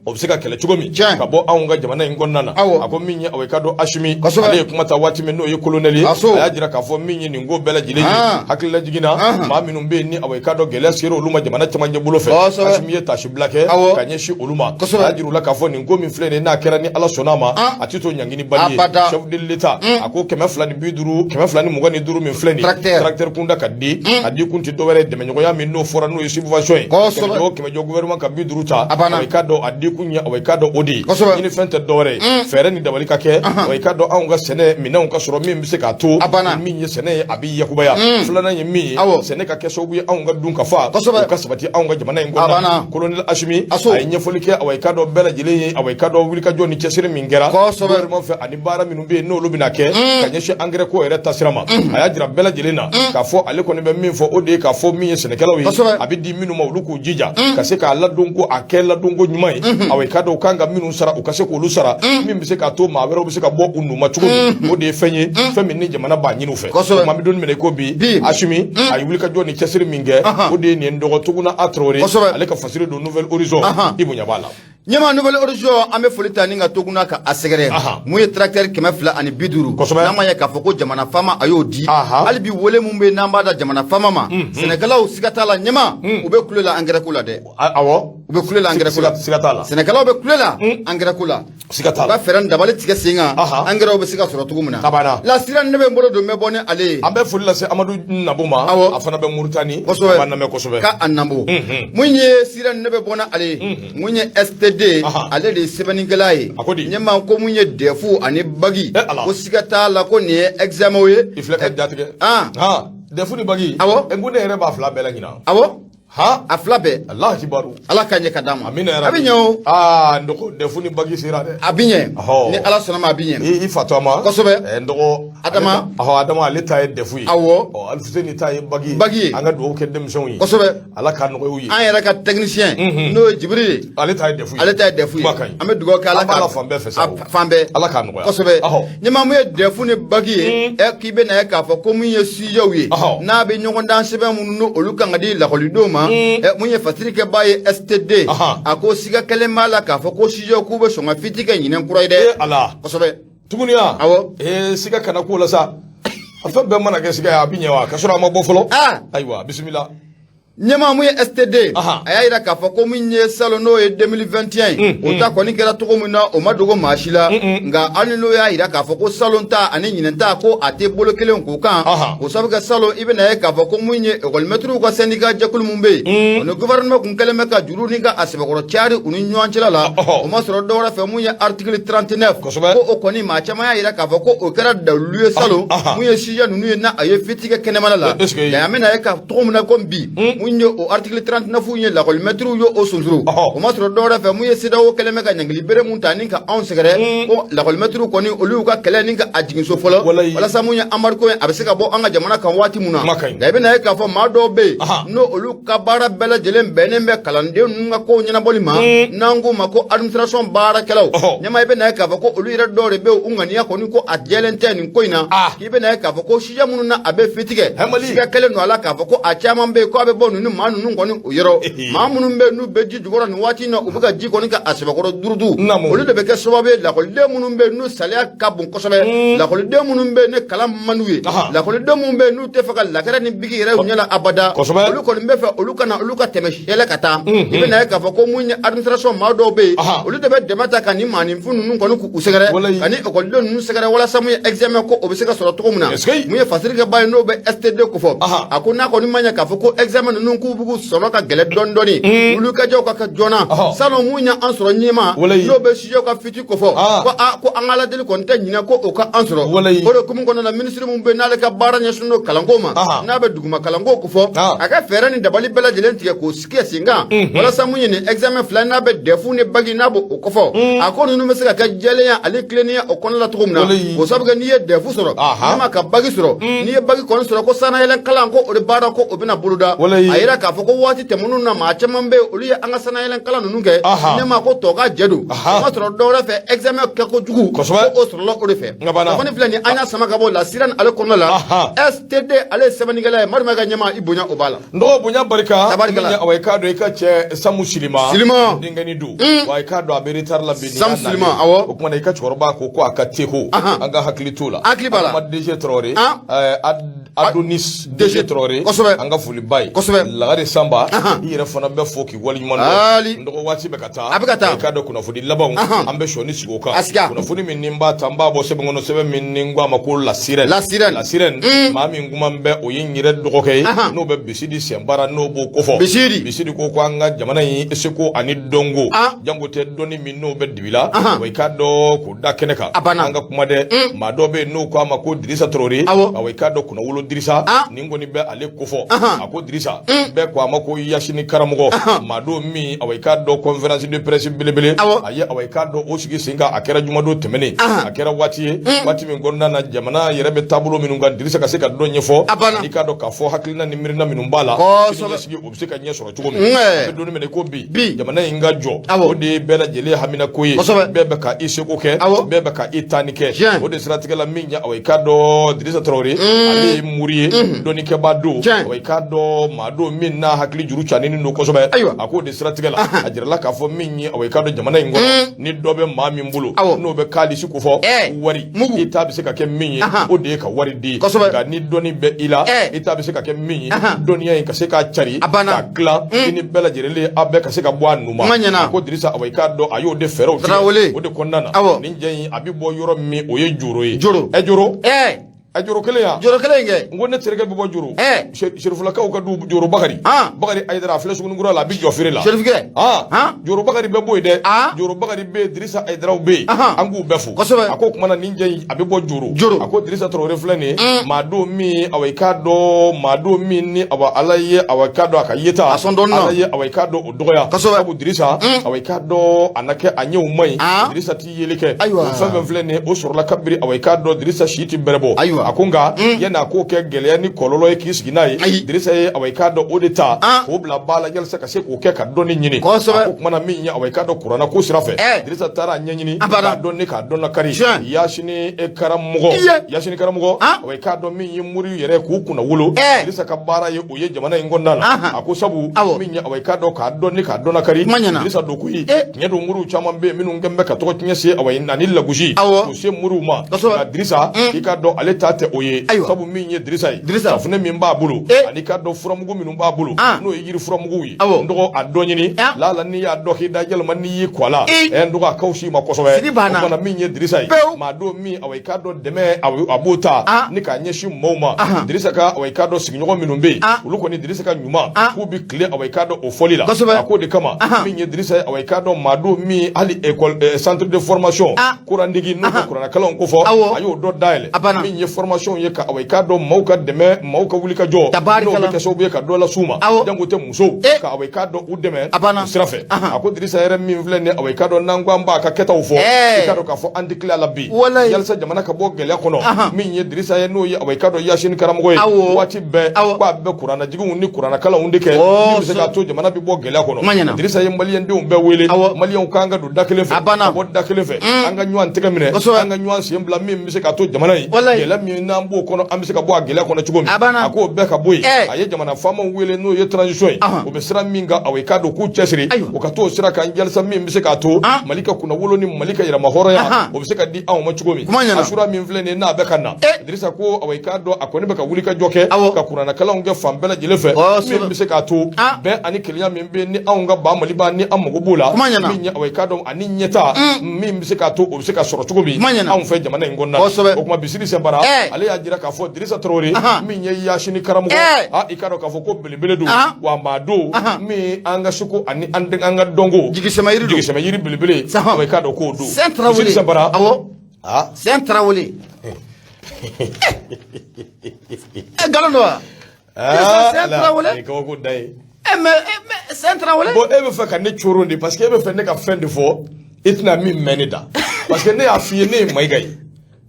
o bɛ se ka kɛlɛ cogo min ka bɔ anw ka jamana in kɔnɔna na. A ko min ye awa i k'a dɔn Asimi ale ye kuma ta waati min, n'o ye colonel ye, a y'a jira k'a fɔ min ye nin ko bɛɛ lajɛlen ye hakililajigin na maa minnu bɛ yen ni awa i k'a dɔn gɛlɛya sera olu ma jamana cɛmancɛ bolo fɛ, Asimi ye taasibila kɛ ka ɲɛsin olu ma. A y'a jira u la k'a fɔ nin ko min filɛ nin ye, n'a kɛra ni Ala sɔnna a ma, a tɛ to ɲangini bali ye. Chef de l'État a ko 250, 225 min filɛ nin ye tracteur kunda ka di, a di kun tɛ dɔwɛrɛ ye dɛmɛɲɔgɔnya min n'o fɔra, n'o ye subvention ye, 100 o 100 jɔ, gouvernement ka 50 ta, awa i k'a dɔn a di kun ye awa i k'a dɔn o de ye. Ɲini fɛn tɛ dɔwɛrɛ ye, fɛɛrɛ ni dabali ka kɛ, awa i k'a dɔn anw ka sɛnɛ minɛnw ka sɔrɔ min bɛ se k'a to min ye sɛnɛ ye a bɛ yakubaya. Filanan ye min ye, sɛnɛ ka kɛ sababu ye anw ka dun ka fa o ka sabati anw ka jamana in kɔnɔ. Colonel Asimi a ye ɲɛfɔli kɛ awa i k'a dɔn bɛɛ lajɛlen ye, awa i k'a dɔn wulikajɔ ni cɛsiri min kɛra gouvernement fɛ ani baara minnu bɛ yen n'olu bɛna kɛ ka ɲɛsin engrais ko yɛrɛ tasira ma. A y'a jira bɛɛ lajɛlen na k'a fɔ ale kɔni bɛ min fɔ, o de ye k'a fɔ min ye sɛnɛkɛlaw ye, a bɛ di minnu ma, olu k'u jija ka se k'a ladon ko a kɛ ladonko ɲuman ye. Awa i k'a dɔn u kan ka minnu sara, u ka se k'olu sara, min bɛ se k'a to maa wɛrɛw bɛ se ka bɔ u nu ma cogo min. O de ye fɛn ye, fɛn min ni jamana b'a ɲini u fɛ. An bɛ don min na i ko bi, Asimi a ye wulikajɔ ni cɛsiri min kɛ, o de ye nin dɔgɔ Tuguna A Traoré, ale ka fasiri don Nouvel Horizon, i bonya b'a la. Ɲɛma Nouvel Horizon, an bɛ foli ta ni ka Tuguna ka a sɛgɛrɛ. Mun ye tracteur 250, n'a ma ɲɛ k'a fɔ ko jamana faama a y'o di, hali bi wele mun bɛ n'an b'a da jamana faama ma, sɛnɛkɛlaw siga t'a la ɲɛma, u bɛ kule la engrais ko la dɛ. Awɔ. U bɛ kule la engrais ko la. Siga t'a la. Sɛnɛkɛlaw bɛ kule la engrais ko la. Siga t'a la. U ka fɛɛrɛ ni dabali tigɛ sen kan, engrais bɛ se ka sɔrɔ cogo min na. La sira ne bɛ n bolo don, n bɛ bɔ ni ale ye. An bɛ foli lase Amadu Nabo ma. A fana bɛ Muritani. A b'an lamɛn kosɛbɛ. Ka a Nabo. Mun ye sira ne bɛ bɔ ni ale ye, mun ye STD, ale de ye sɛbɛnnikɛla ye. A ko di? Ɲɛma ko mun ye DEF ani bac, ko siga t'a la ko nin ye examen ye. I filɛ ka jatigɛ. DEF ni bac. Awɔ. N ko ne yɛrɛ b'a fila bɛɛ la ɲinan. Awɔ. Ha? A fila bɛɛ. Alahu kibaru. Ala ka ɲɛ ka d'a ma. Amina A bɛ ɲɛ o. Aa n dɔgɔ, DEF ni bac sera dɛ. A bɛ ɲɛ. Ni Ala sɔnna ma, a bɛ ɲɛ. I fa to a ma. Kosɛbɛ. N dɔgɔ. Adama. Ɔhɔ, Adama ale ta ye DEF ye. Awɔ. Ɔ Alifuseni ta ye bac ye. Bac ye. An ka dugawu kɛ denmisɛnw ye. Kosɛbɛ. Ala k'a nɔgɔya u ye. An yɛrɛ ka technicien, n'o ye Jibiri ye. Ale ta ye DEF ye. Ale ta ye DEF ye. Kuma ka ɲi. An bɛ dugawu kɛ Ala An b'a la fan bɛɛ fɛ sa o. Fan bɛɛ. Ala k'a nɔgɔya. Kosɛbɛ. Ɲɛma mun ye DEF ni bac ye, ɛ k'i bɛ na ye k'a fɔ ko mun ye sujetw ye, n'a bɛ ɲɔgɔndan sɛbɛn minnu n'olu kan ka di lakɔlidenw ma, ɛ mun ye fasirikɛbaa ye STD, a ko siga kɛlen b'a la k'a fɔ ko sujetw k'u bɛ sɔn ka fiti kɛ ɲinɛn kura ye dɛ. Ee Ala. Kosɛbɛ. Tuguni ya. Awɔ. Ee siga kana k'o la sa. A fɛn bɛɛ mana kɛ siga ye, a bɛ ɲɛ wa? Ka sɔrɔ a ma bɔ fɔlɔ. Ayiwa bisimila. Ɲɛmaa mun ye STD, a y'a jira k'a fɔ ko min ye salon n'o ye 2021 ye, o ta kɔni kɛra cogo min na, o ma dogo maa si la. Nka hali n'o y'a jira k'a fɔ ko salon ta ani ɲinɛn ta ko a tɛ bolo kelen k'o kan, o sabu kɛ salon i bɛna ye k'a fɔ ko mun ye ekɔlimɛtiriw ka syndicat jɛkulu min bɛ yen, o ni gouvernement kun kɛlen bɛ ka juru ni ka a sɛbɛkɔrɔ cari u ni ɲɔgɔn cɛla la, o ma sɔrɔ dɔwɛrɛ fɛ mun ye article 39, ko o kɔni maa caman y'a jira k'a fɔ ko o kɛra dalilu ye salon mun ye sujet ninnu ye n'a a ye fiti kɛ kɛnɛmana la. Nka an bɛna ye ka cogo min na komi bi, mun ye o article 39 ye, lakɔlimɛtiriw ye o sonsoro, o ma sɔrɔ dɔwɛrɛ fɛ mun ye CEDEAO kɛlen bɛ ka ɲangili bere mun ta ni ka anw sɛgɛrɛ, ko lakɔlimɛtiriw kɔni olu y'u ka kɛlɛ ni ka a jigin so fɔlɔ walasa mun ye embargo ye a bɛ se ka bɔ an ka jamana kan waati mun na. Nka i bɛna ye k'a fɔ maa dɔw bɛ yen n'o olu ka baara bɛɛ lajɛlen bɛnnen bɛ kalanden ninnu ka kow ɲɛnabɔli ma, n'an k'u ma ko administration baarakɛlaw, ɲɛma i bɛna ye k'a fɔ ko olu yɛrɛ dɔw de bɛ yen, u ŋaniya kɔni ko a jɛlen tɛ nin ko in na. K'i bɛna ye k'a fɔ ko sujet minnu na a bɛ fiti kɛ, siga kɛlen don a la k'a fɔ ko a caman bɛ yen ko a bɛ bɔ ninnu maa ninnu kɔni o yɔrɔ, maa minnu bɛ yen n'u bɛ ji jukɔrɔ nin waati in na, u bɛ ka ji kɔni ka a sɛbɛkɔrɔ durudu, olu de bɛ kɛ sababu ye lakɔliden minnu bɛ yen n'u saliya ka bon kosɛbɛ, lakɔliden minnu bɛ yen ni kalan man d'u ye, lakɔliden minnu bɛ yen n'u tɛ fɛ ka lakɛrɛ ni biki yɛrɛ u ɲɛ la abada, olu kɔni bɛ fɛ olu ka na olu ka tɛmɛ yɛlɛ ka taa. I bɛna ye k'a fɔ ko mun ye administration maa dɔw bɛ yen, olu de bɛ dɛmɛ ta ka nin maaninfin ninnu kɔni k'u sɛgɛrɛ ani ekɔliden ninnu sɛgɛrɛ walasa mun ye examen ko o bɛ se ka sɔrɔ cogo min na. Mun ye fasirikɛba ye n'o bɛ STD kofɔ, a ko n'a kɔni ma ɲɛ k'a fɔ ko examen ninnu ninnu k'u b'u sɔrɔ ka gɛlɛn dɔɔni dɔɔni wulikajɔw ka kɛ joona salon mun y'an sɔrɔ ɲɛma n'o bɛ sujetw ka fuite kofɔ ko aa ko an ka ala deli kɔni tɛ ɲinɛ ko o ka an sɔrɔ o de hukumu kɔnɔna la minisiri min bɛ n'ale ka baara ɲɛsinnen don kalanko ma n'a bɛ duguma kalanko kofɔ a ka fɛɛrɛ ni dabali bɛɛ lajɛlen tigɛ k'o sigi sen kan walasa mun ye nin examen fila n'a bɛ DEF ni bac n'a b'o kofɔ a ko ninnu bɛ se ka kɛ jɛlenya ani tilennenya o kɔnɔna la cogo min na o sabu kɛ n'i ye DEF sɔrɔ n'i ma ka bac sɔrɔ n'i ye bac kɔni sɔrɔ ko sannayɛlɛn kalan ko o de baara ko o bɛna boloda a yira k'a fɔ ko waati tɛmɛnenw na maa caman bɛ yen olu ye an ka sannayɛlɛn kalan ninnu kɛ ne ma ko tɔ ka jɛ don o ma sɔrɔ dɔwɛrɛ fɛ examen kɛ ko jugu ko o sɔrɔla o de fɛ kunnafoni filɛ nin an y'a sama ka bɔ La Sirène ale kɔnɔna la STD ale ye sɛbɛnnikɛla ye Madu ka ɲɛmaa i bonya o b'a la n dɔgɔ bonya barika tabarikala awa i k'a dɔn i ka cɛ Samu Silima Silima denkɛni don wa i k'a dɔn a bɛ retard la bi Samu Silima awɔ o kuma na i ka cɛkɔrɔba ko ko a ka teko an ka hakili t'o la hakili b'a la kuma DG Traoré Adonis DG Traoré kosɛbɛ an ka foli b'a ye kosɛbɛ Lagare Sanba i yɛrɛ fana bɛ fo k'i waleɲuman dɔn n dɔgɔ waati bɛ ka taa a bɛ ka taa i k'a dɔn kunnafoni labanw an bɛ sɔɔni sigi o kan kunnafoni min ni n b'a ta n b'a bɔ sɛbɛn kɔnɔ sɛbɛn min ni n ko a ma ko La Sirène La Sirène La Sirène maa min kuma bɛ o ye n yɛrɛ dɔgɔkɛ ye n'o bɛ Bisidi Sɛnbara n'o b'o kofɔ Bisidi Bisidi ko ko an ka jamana in seko ani dɔnko janko tɛ dɔnni min n'o bɛ dibi la wa i k'a dɔn k'o da kɛnɛ kan an ka kuma dɛ maa dɔ bɛ yen n'o ko a ma ko Dirisa Traoré awa i k'a dɔn kunnawolo Dirisa nin kɔni bɛ ale kofɔ a ko Dirisa bɛɛ ko a ma ko Yasini karamɔgɔ maa don min awa i k'a dɔn conférence de presse belebele a ye awa i k'a dɔn o sigi sen kan a kɛra jumadon tɛmɛnen a kɛra waati ye waati min kɔnɔna na jamana yɛrɛ bɛ taabolo minnu kan Dirisa ka se ka dɔ ɲɛfɔ i k'a dɔn k'a fɔ hakilina ni miirina minnu b'a la siniɲɛsigi o bɛ se ka ɲɛ sɔrɔ cogo min an bɛ don min na ko bi jamana in ka jɔ o de ye bɛɛ lajɛlen haminako ye bɛɛ bɛ ka i seko kɛ bɛɛ bɛ ka i taani kɛ o de siratigɛ la min ye awa i k'a dɔn Dirisa Traoré ale ye mori ye dɔnnikɛbaa don awa i k'a dɔn maa don min n'a hakili juru caaninen don kosɛbɛ a k'o de siratigɛ la a jirala k'a fɔ min ye awa i k'a dɔn jamana in kɔnɔ ni dɔ bɛ maa min bolo n'o bɛ kaalisi kofɔ wari i ta bɛ se ka kɛ min ye o de ye ka wari di nka ni dɔnni bɛ i la i ta bɛ se ka kɛ min ye dɔnniya in ka se k'a cari k'a tilan i ni bɛɛ lajɛlen a bɛɛ ka se ka bɔ a nu ma a ko Dirisa awa i k'a dɔn a y'o de fɛɛrɛw tigɛ o de kɔnɔna na nin jɛ in a bɛ bɔ yɔrɔ min o ye Joro ye Joro ɛ Joro ɛ Joro kelen yan Joro kelen in kɛ n ko ne terikɛ bɛ bɔ Joro Serifulakaw ka du Joro Bakari Bakari Ayidara a filɛ Sugunikura la a bɛ jɔ feere la Serifukɛ Joro Bakari bɛ bɔ yen dɛ Joro Bakari bɛ yen Dirisa Ayidaraw bɛ yen an k'u bɛɛ fo kosɛbɛ a ko o kuma na nin jɛ in a bɛ bɔ Joro Joro a ko Dirisa Traoré filɛ nin ye maa don min awa i k'a dɔn maa don min ni awa Ala ye awa i k'a dɔn a ka yeta a sɔn dɔɔnin na Ala ye awa i k'a dɔn o dɔgɔya kosɛbɛ sabu Dirisa awa i k'a dɔn a na kɛ a ɲɛw man ɲi Dirisa ti yeli kɛ ayiwa o fɛn fɛn filɛ nin ye o sɔrɔla kabiri awa i k'a dɔn Dirisa si ti bɛrɛ bɔ ayiwa a ko nka yanni a k'o kɛ gɛlɛya ni kɔlɔlɔ ye k'i sigi n'a ye ayi Dirisa ye awa i k'a dɔn o de ta k'o bila ba la yalisa ka se k'o kɛ ka dɔnni ɲini kosɛbɛ a ko kuma na min ye awa i k'a dɔn kuranna ko sira fɛ Dirisa taara a ɲɛɲini k'a dɔn ni k'a dɔn lakari Yasini karamɔgɔ Yasini karamɔgɔ awa i k'a dɔn min ye moriw yɛrɛ k'u kunnawolo Dirisa ka baara ye o ye jamana in kɔnɔna na a ko sabu min ye awa i k'a dɔn k'a dɔn ni k'a dɔn lakari Dirisa don koyi tiɲɛ don moriw caman bɛ yen minnu kɛlen bɛ ka tɔgɔ tiɲɛ se awa ani lagosi k'o se moriw ma nka Dirisa i k'a dɔn ale ta tɛ o ye sabu min ye Dirisa ye safunɛ min b'a bolo ani k'a dɔn furamugu minnu b'a bolo n'o ye yiri furamuguw ye n dɔgɔ a dɔ ɲini lala n'i y'a dɔ k'i da yɛlɛma n'i y'i kɔ a la n dɔgɔ a ka fisa i ma kosɛbɛ o kumana min ye Dirisa ye maa don min awa i k'a dɔn dɛmɛ a b'o ta ni k'a ɲɛsin maaw ma Dirisa ka awa i k'a dɔn sigiɲɔgɔn minnu bɛ yen olu kɔni Dirisa ka ɲuman k'u bɛ tile awa i k'a dɔn o fɔli la a k'o de kama min ye Dirisa ye awa i k'a dɔn maa don min hali école centre de formation kurandigi n'o bɛ kuranɛkalanw kofɔ a y'o dɔ dayɛlɛ min ye formation ye ka awa i k'a dɔn maaw ka dɛmɛ maaw ka wuli ka jɔ n'o bɛ kɛ sababu ye ka dɔ las'u ma janko tɛ musow ka awa i k'a dɔn u dɛmɛ o sira fɛ a ko Dirisa yɛrɛ min filɛ nin ye awa i k'a dɔn n'an ko an b'a ka kɛtaw fɔ i k'a dɔn k'a fɔ an tɛ tila la bi yalisa jamana ka bɔ gɛlɛya kɔnɔ min ye Dirisa ye n'o ye awa i k'a dɔn Yasini karamɔgɔ ye waati bɛɛ ko a bɛ kurannajiginw ni kurannakalanw de kɛ min bɛ se k'a to jamana bɛ bɔ gɛlɛya kɔnɔ Dirisa ye maliyɛndenw bɛɛ wele maliyɛnw k'an ka don da kelen fɛ ka bɔ da kelen fɛ an ka ɲɔgɔn tɛgɛ minɛ an ka ɲɔgɔn sen bila min bɛ se k'a to jamana in gɛlɛya min n'an b'o kɔnɔ an bɛ se ka bɔ a gɛlɛya kɔnɔ cogo min a k'o bɛɛ ka bɔ yen a ye jamana faamaw wele n'o ye transition ye u bɛ sira min kan awa i k'a dɔn k'u cɛsiri u ka t'o sira kan yalisa min bɛ se k'a to Mali ka kunnawolo ni Mali ka yɛrɛmahɔrɔnya o bɛ se ka di anw ma cogo min Asura min filɛ nin ye n'a bɛ ka na Dirisa ko awa i k'a dɔn a kɔni bɛ ka wuli ka jɔ kɛ ka kurannakalanw kɛ fan bɛɛ lajɛlen fɛ min bɛ se k'a to bɛn ani kelenya min bɛ ni anw ka ba Maliba ni an mago b'o la min ye awa i k'a dɔn ani ɲɛtaa min bɛ se k'a to o bɛ se ka sɔrɔ cogo min anw fɛ jamana in kɔnɔna na o tuma Bisiri Sɛnpara Ale y'a jira k'a fɔ Dirisa Tarawele min ye Yasini karamɔgɔ, i k'a dɔn k'a fɔ ko belebele don, wa maa don min an ka seko ani an ka dɔnko jigisɛmɛ yiri don, jigisɛmɛ yiri belebele, i k'a dɔn k'o don. C'est un Tarawele. Dirisa Bara. Awɔ. C'est un Tarawele. Nkalon don wa? C'est un Tarawele. Nin ye kabako da ye. Mais c'est un Tarawele. Bon, e bɛ fɛ ka ne coron de, parce que e bɛ fɛ ne ka fɛn de fɔ, e tɛna min mɛn ne da, parce que ne y'a f'i ye, ne ye Mayiga ye,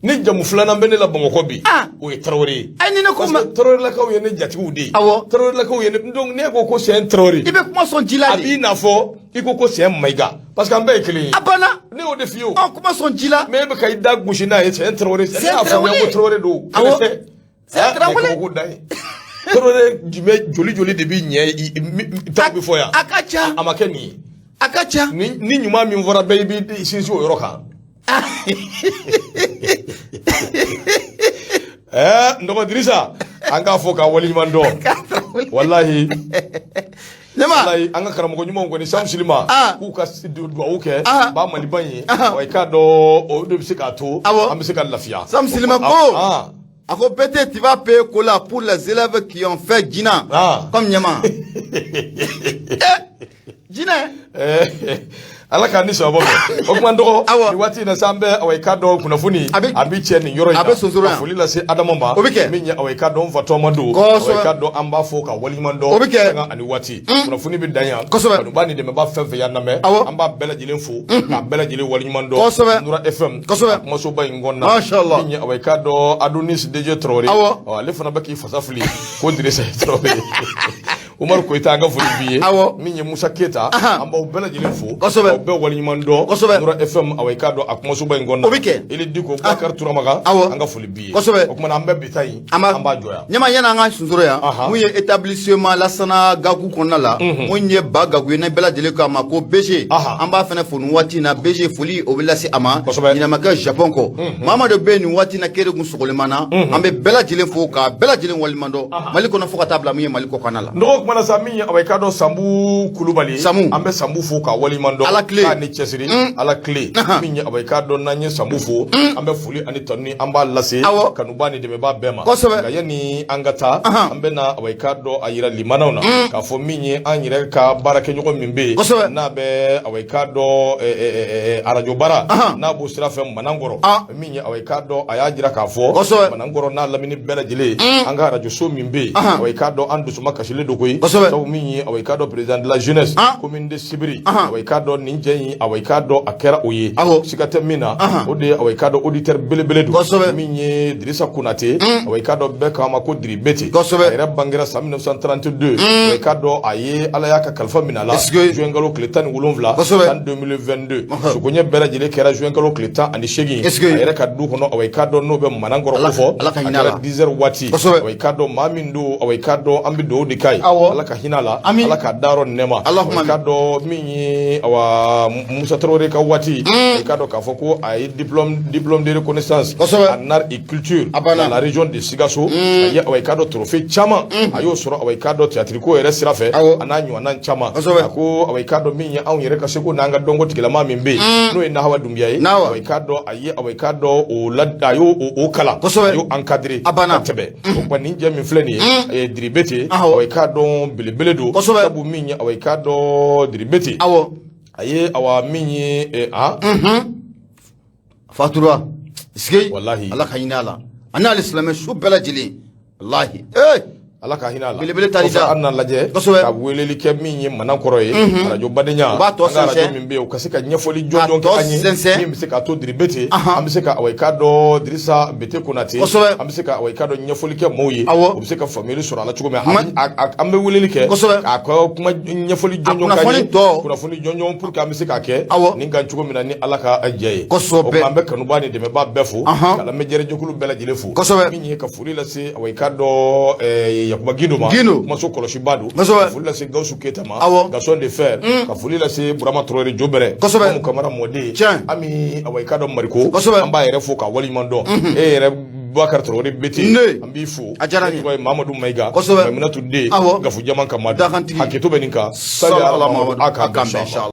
ni jamu filanan bɛ ne la Bamakɔ bi, o ye Tarawele ye. Ayi, ni ne ko parce ma que Tarawelelakaw ye ne jatigiw de ye. Tarawelelakaw ye ne, donc ne ko ko c'est un Tarawele. I bɛ kuma sɔn ji la A de. b'i n'a fɔ i ko ko c'est un Mayiga, parce que an bɛɛ ye kelen ye. A banna. Ne y'o de f'i ye o. Ɔ, kuma sɔn ji la. Mais e bɛ ka i da gosi n'a ye, c'est un Tarawele. Ne y'a faamuya ko Tarawele don. Awɔ. C'est un Tarawele. Kabako da ye. Tarawele jumɛn joli joli de b'i ɲɛ taw bɛ fɔ yan. A ka ca. A ma kɛ nin ye. A ka ca. Ni ɲuman min fɔra bɛɛ, i b'i sinsin o yɔrɔ kan. N dɔgɔ Dirisa, an k'a fɔ k'a waleɲuman dɔn. Walahi. Walahi, an ka karamɔgɔ ɲumanw kɔni, Sam Silima, k'u ka duwawu kɛ ba Maliba in ye. Wa i k'a dɔn, o de bɛ se k'a to an bɛ se ka lafiya. Sam Silima ko. A ko BT, tu vas payer cola pour les élèves qui ont fait Gina comme Ɲama. Jinɛ. Ala k'an ni sababa bɛn. O tuma n dɔgɔ, nin waati in na sa, an bɛ awa i k'a dɔn kunnafoni A bɛ cɛ nin yɔrɔ in na. A bɛ sonsoro yan. Ka foli lase Adama ma. O bɛ kɛ. Min ye awa i k'a dɔn n fa tɔgɔma don. Awa i k'a dɔn an b'a fɔ ka waleɲuman dɔn. O bɛ kɛ. Sanga ani waati. Kunnafoni bɛ dan yan. Kanuba ni dɛmɛba fɛn fɛn y'an lamɛn. An b'a bɛɛ lajɛlen fo. K'a bɛɛ lajɛlen waleɲuman dɔn. Nura FM. A kumasoba in kɔnɔna. Masha Allah. Min ye awa i k'a dɔn Adonis DJ Traoré. Ale fana bɛ k'i fasa fili ko Dirisa Traoré. Umaru Koyita, an ka foli b'i ye. Min ye Musa Keyita, an b'aw bɛɛ lajɛlen fo. Aw bɛɛ waleɲuman dɔn. Nura FM, awa i k'a dɔn a kumasoba in kɔnɔna. O bɛ kɛ. Eli Diko, Bakari Turamaga, an ka foli b'i ye. O tuma na an bɛ bi ta in, an b'a jɔ yan. Ɲama, yanni an ka sonsoro yan, mun ye établissement Lasana Gaku kɔnɔna la, mun ye Ba Gaku ye, ne bɛɛ lajɛlen k'a ma ko BG, an b'a fana fo nin waati in na. BG, foli o bɛ lase a ma. Ɲinɛ ma kɛ Japon kɔ. Maa dɔ bɛ yen nin waati in na, k'e de kun sɔgɔlen na, an bɛ bɛɛ lajɛlen fo k'a bɛɛ lajɛlen waleɲuman dɔn Mali kɔnɔ fo ka taa bila mun ye Mali kɔkanna la. N dɔgɔ kuma na sa, min ye awa i k'a dɔn Sanbu Kulubali. Samu. An bɛ Sanbu fo k'a waleɲuman dɔn. Ala tile. K'a ni cɛsiri. Ala tile. Min ye awa i k'a dɔn n'an ye Sanbu fo, an bɛ foli ani tanuni an b'a lase kanuba ni dɛmɛba bɛɛ ma. Nka yanni an ka taa, an bɛ na awa i k'a dɔn a yira limanaw na k'a fɔ min ye an yɛrɛ ka baarakɛɲɔgɔn min bɛ yen, n'a bɛ awa i k'a dɔn arajo baara, n'a b'o sira fɛ Manankɔrɔ, min ye awa i k'a dɔn a y'a jira k'a fɔ Manankɔrɔ n'a lamini bɛɛ lajɛlen, an ka arajoso min bɛ yen, awa i k'a dɔn an dusuma kasilen don koyi. Sabu min ye awa i k'a dɔn président de la jeunesse commune de Sibiri, awa i k'a dɔn nin jɛ in, awa i k'a dɔn a kɛra o ye, siga tɛ min na, o de ye awa i k'a dɔn auditeur belebele don, min ye Dirisa Konate, awa i k'a dɔn bɛɛ k'a ma ko Diribete. A yɛrɛ bangera san 1932, awa i k'a dɔn a ye Ala y'a ka kalifa minɛ a la juin kalo tile 17 san 2022. Sukoɲɛ bɛɛ lajɛlen kɛra juin kalo tile 18 a yɛrɛ ka du kɔnɔ, awa i k'a dɔn n'o bɛ Manankɔrɔ ko fɔ, a kɛra 10 heures waati. Awa i k'a dɔn maa min don, awa i k'a dɔn an bɛ dugawu de k'a ye, Ala ka hinɛ a la, Ala k'a dayɔrɔ nɛɛma. I k'a dɔn min ye awa Musa Traoré ka waati, i k'a dɔn k'a fɔ ko a ye diplôme de reconnaissance en art et culture dans la région de Sikasso. A ye awa i k'a dɔn trophée caman a y'o sɔrɔ, awa i k'a dɔn théâtre ko yɛrɛ sira fɛ, a n'a ɲɔgɔnna caman. A ko awa i k'a dɔn min ye anw yɛrɛ ka seko n'an ka dɔnko tigilama min bɛ yen, n'o ye Nahawa Dunbiya ye, awa i k'a dɔn a ye awa i k'a dɔn o la, a y'o o kalan, a y'o encadré ka tɛmɛ. O tuma nin jɛ min filɛ nin ye Diribete, awa i k'a dɔn belebele don. Sabu min ye awa i k'a dɔn Diribete, a ye awa min ye fatura sigi. Walahi. Ala ka hinɛ a la, a n'ale silamɛ su bɛɛ lajɛlen, walahi. Ala ka hinɛ a la. Belebele taar'i da. An na lajɛ ka weleli kɛ min ye Manankɔrɔ ye, arajo badenya, u b'a tɔ an ka arajo sɛnsɛn. min bɛ yen, u ka se ka ɲɛfɔli jɔnjɔn K'a kɛ an ye sɛnsɛn. min bɛ se k'a to Diribete, an bɛ se ka awa i k'a dɔn Dirisa Bete Konate, an bɛ se ka awa i k'a dɔn ɲɛfɔli kɛ maaw ye, u bɛ se ka faamuyali sɔrɔ a la cogo min. An bɛ weleli kɛ k'a ka kuma ɲɛfɔli jɔnjɔn k'an ye, kunnafoni tɔ. Kunnafoni jɔnjɔn pour que an bɛ se k'a kɛ nin kan cogo min na ni Ala ka jɛ ye. O tuma an bɛ kanuba ni dɛmɛba bɛɛ fo, ka lamɛnjɛrɛjɛkulu bɛɛ lajɛlen fo. Min ye ka foli lase awa i k'a dɔn Yakuba Gindo ma, kumaso kɔlɔsiba don, ka foli lase Gawusu Keyita ma, Gaston de Fer, ka foli lase Burama Traoré Jobɛrɛ, Mamu Kamara mɔden, Ami awa i k'a dɔn Mariko, an b'a yɛrɛ fo k'a waleɲuman dɔn. E yɛrɛ Bakari Traoré Bete, an b'i fo. A diyara n ye. Ne tɔgɔ ye Mamadu Mayiga, Mayimunatu den, Gafu Jama Kamadu, hakɛto bɛ nin kan. Sali ala Mamadu, a k'an bɛn.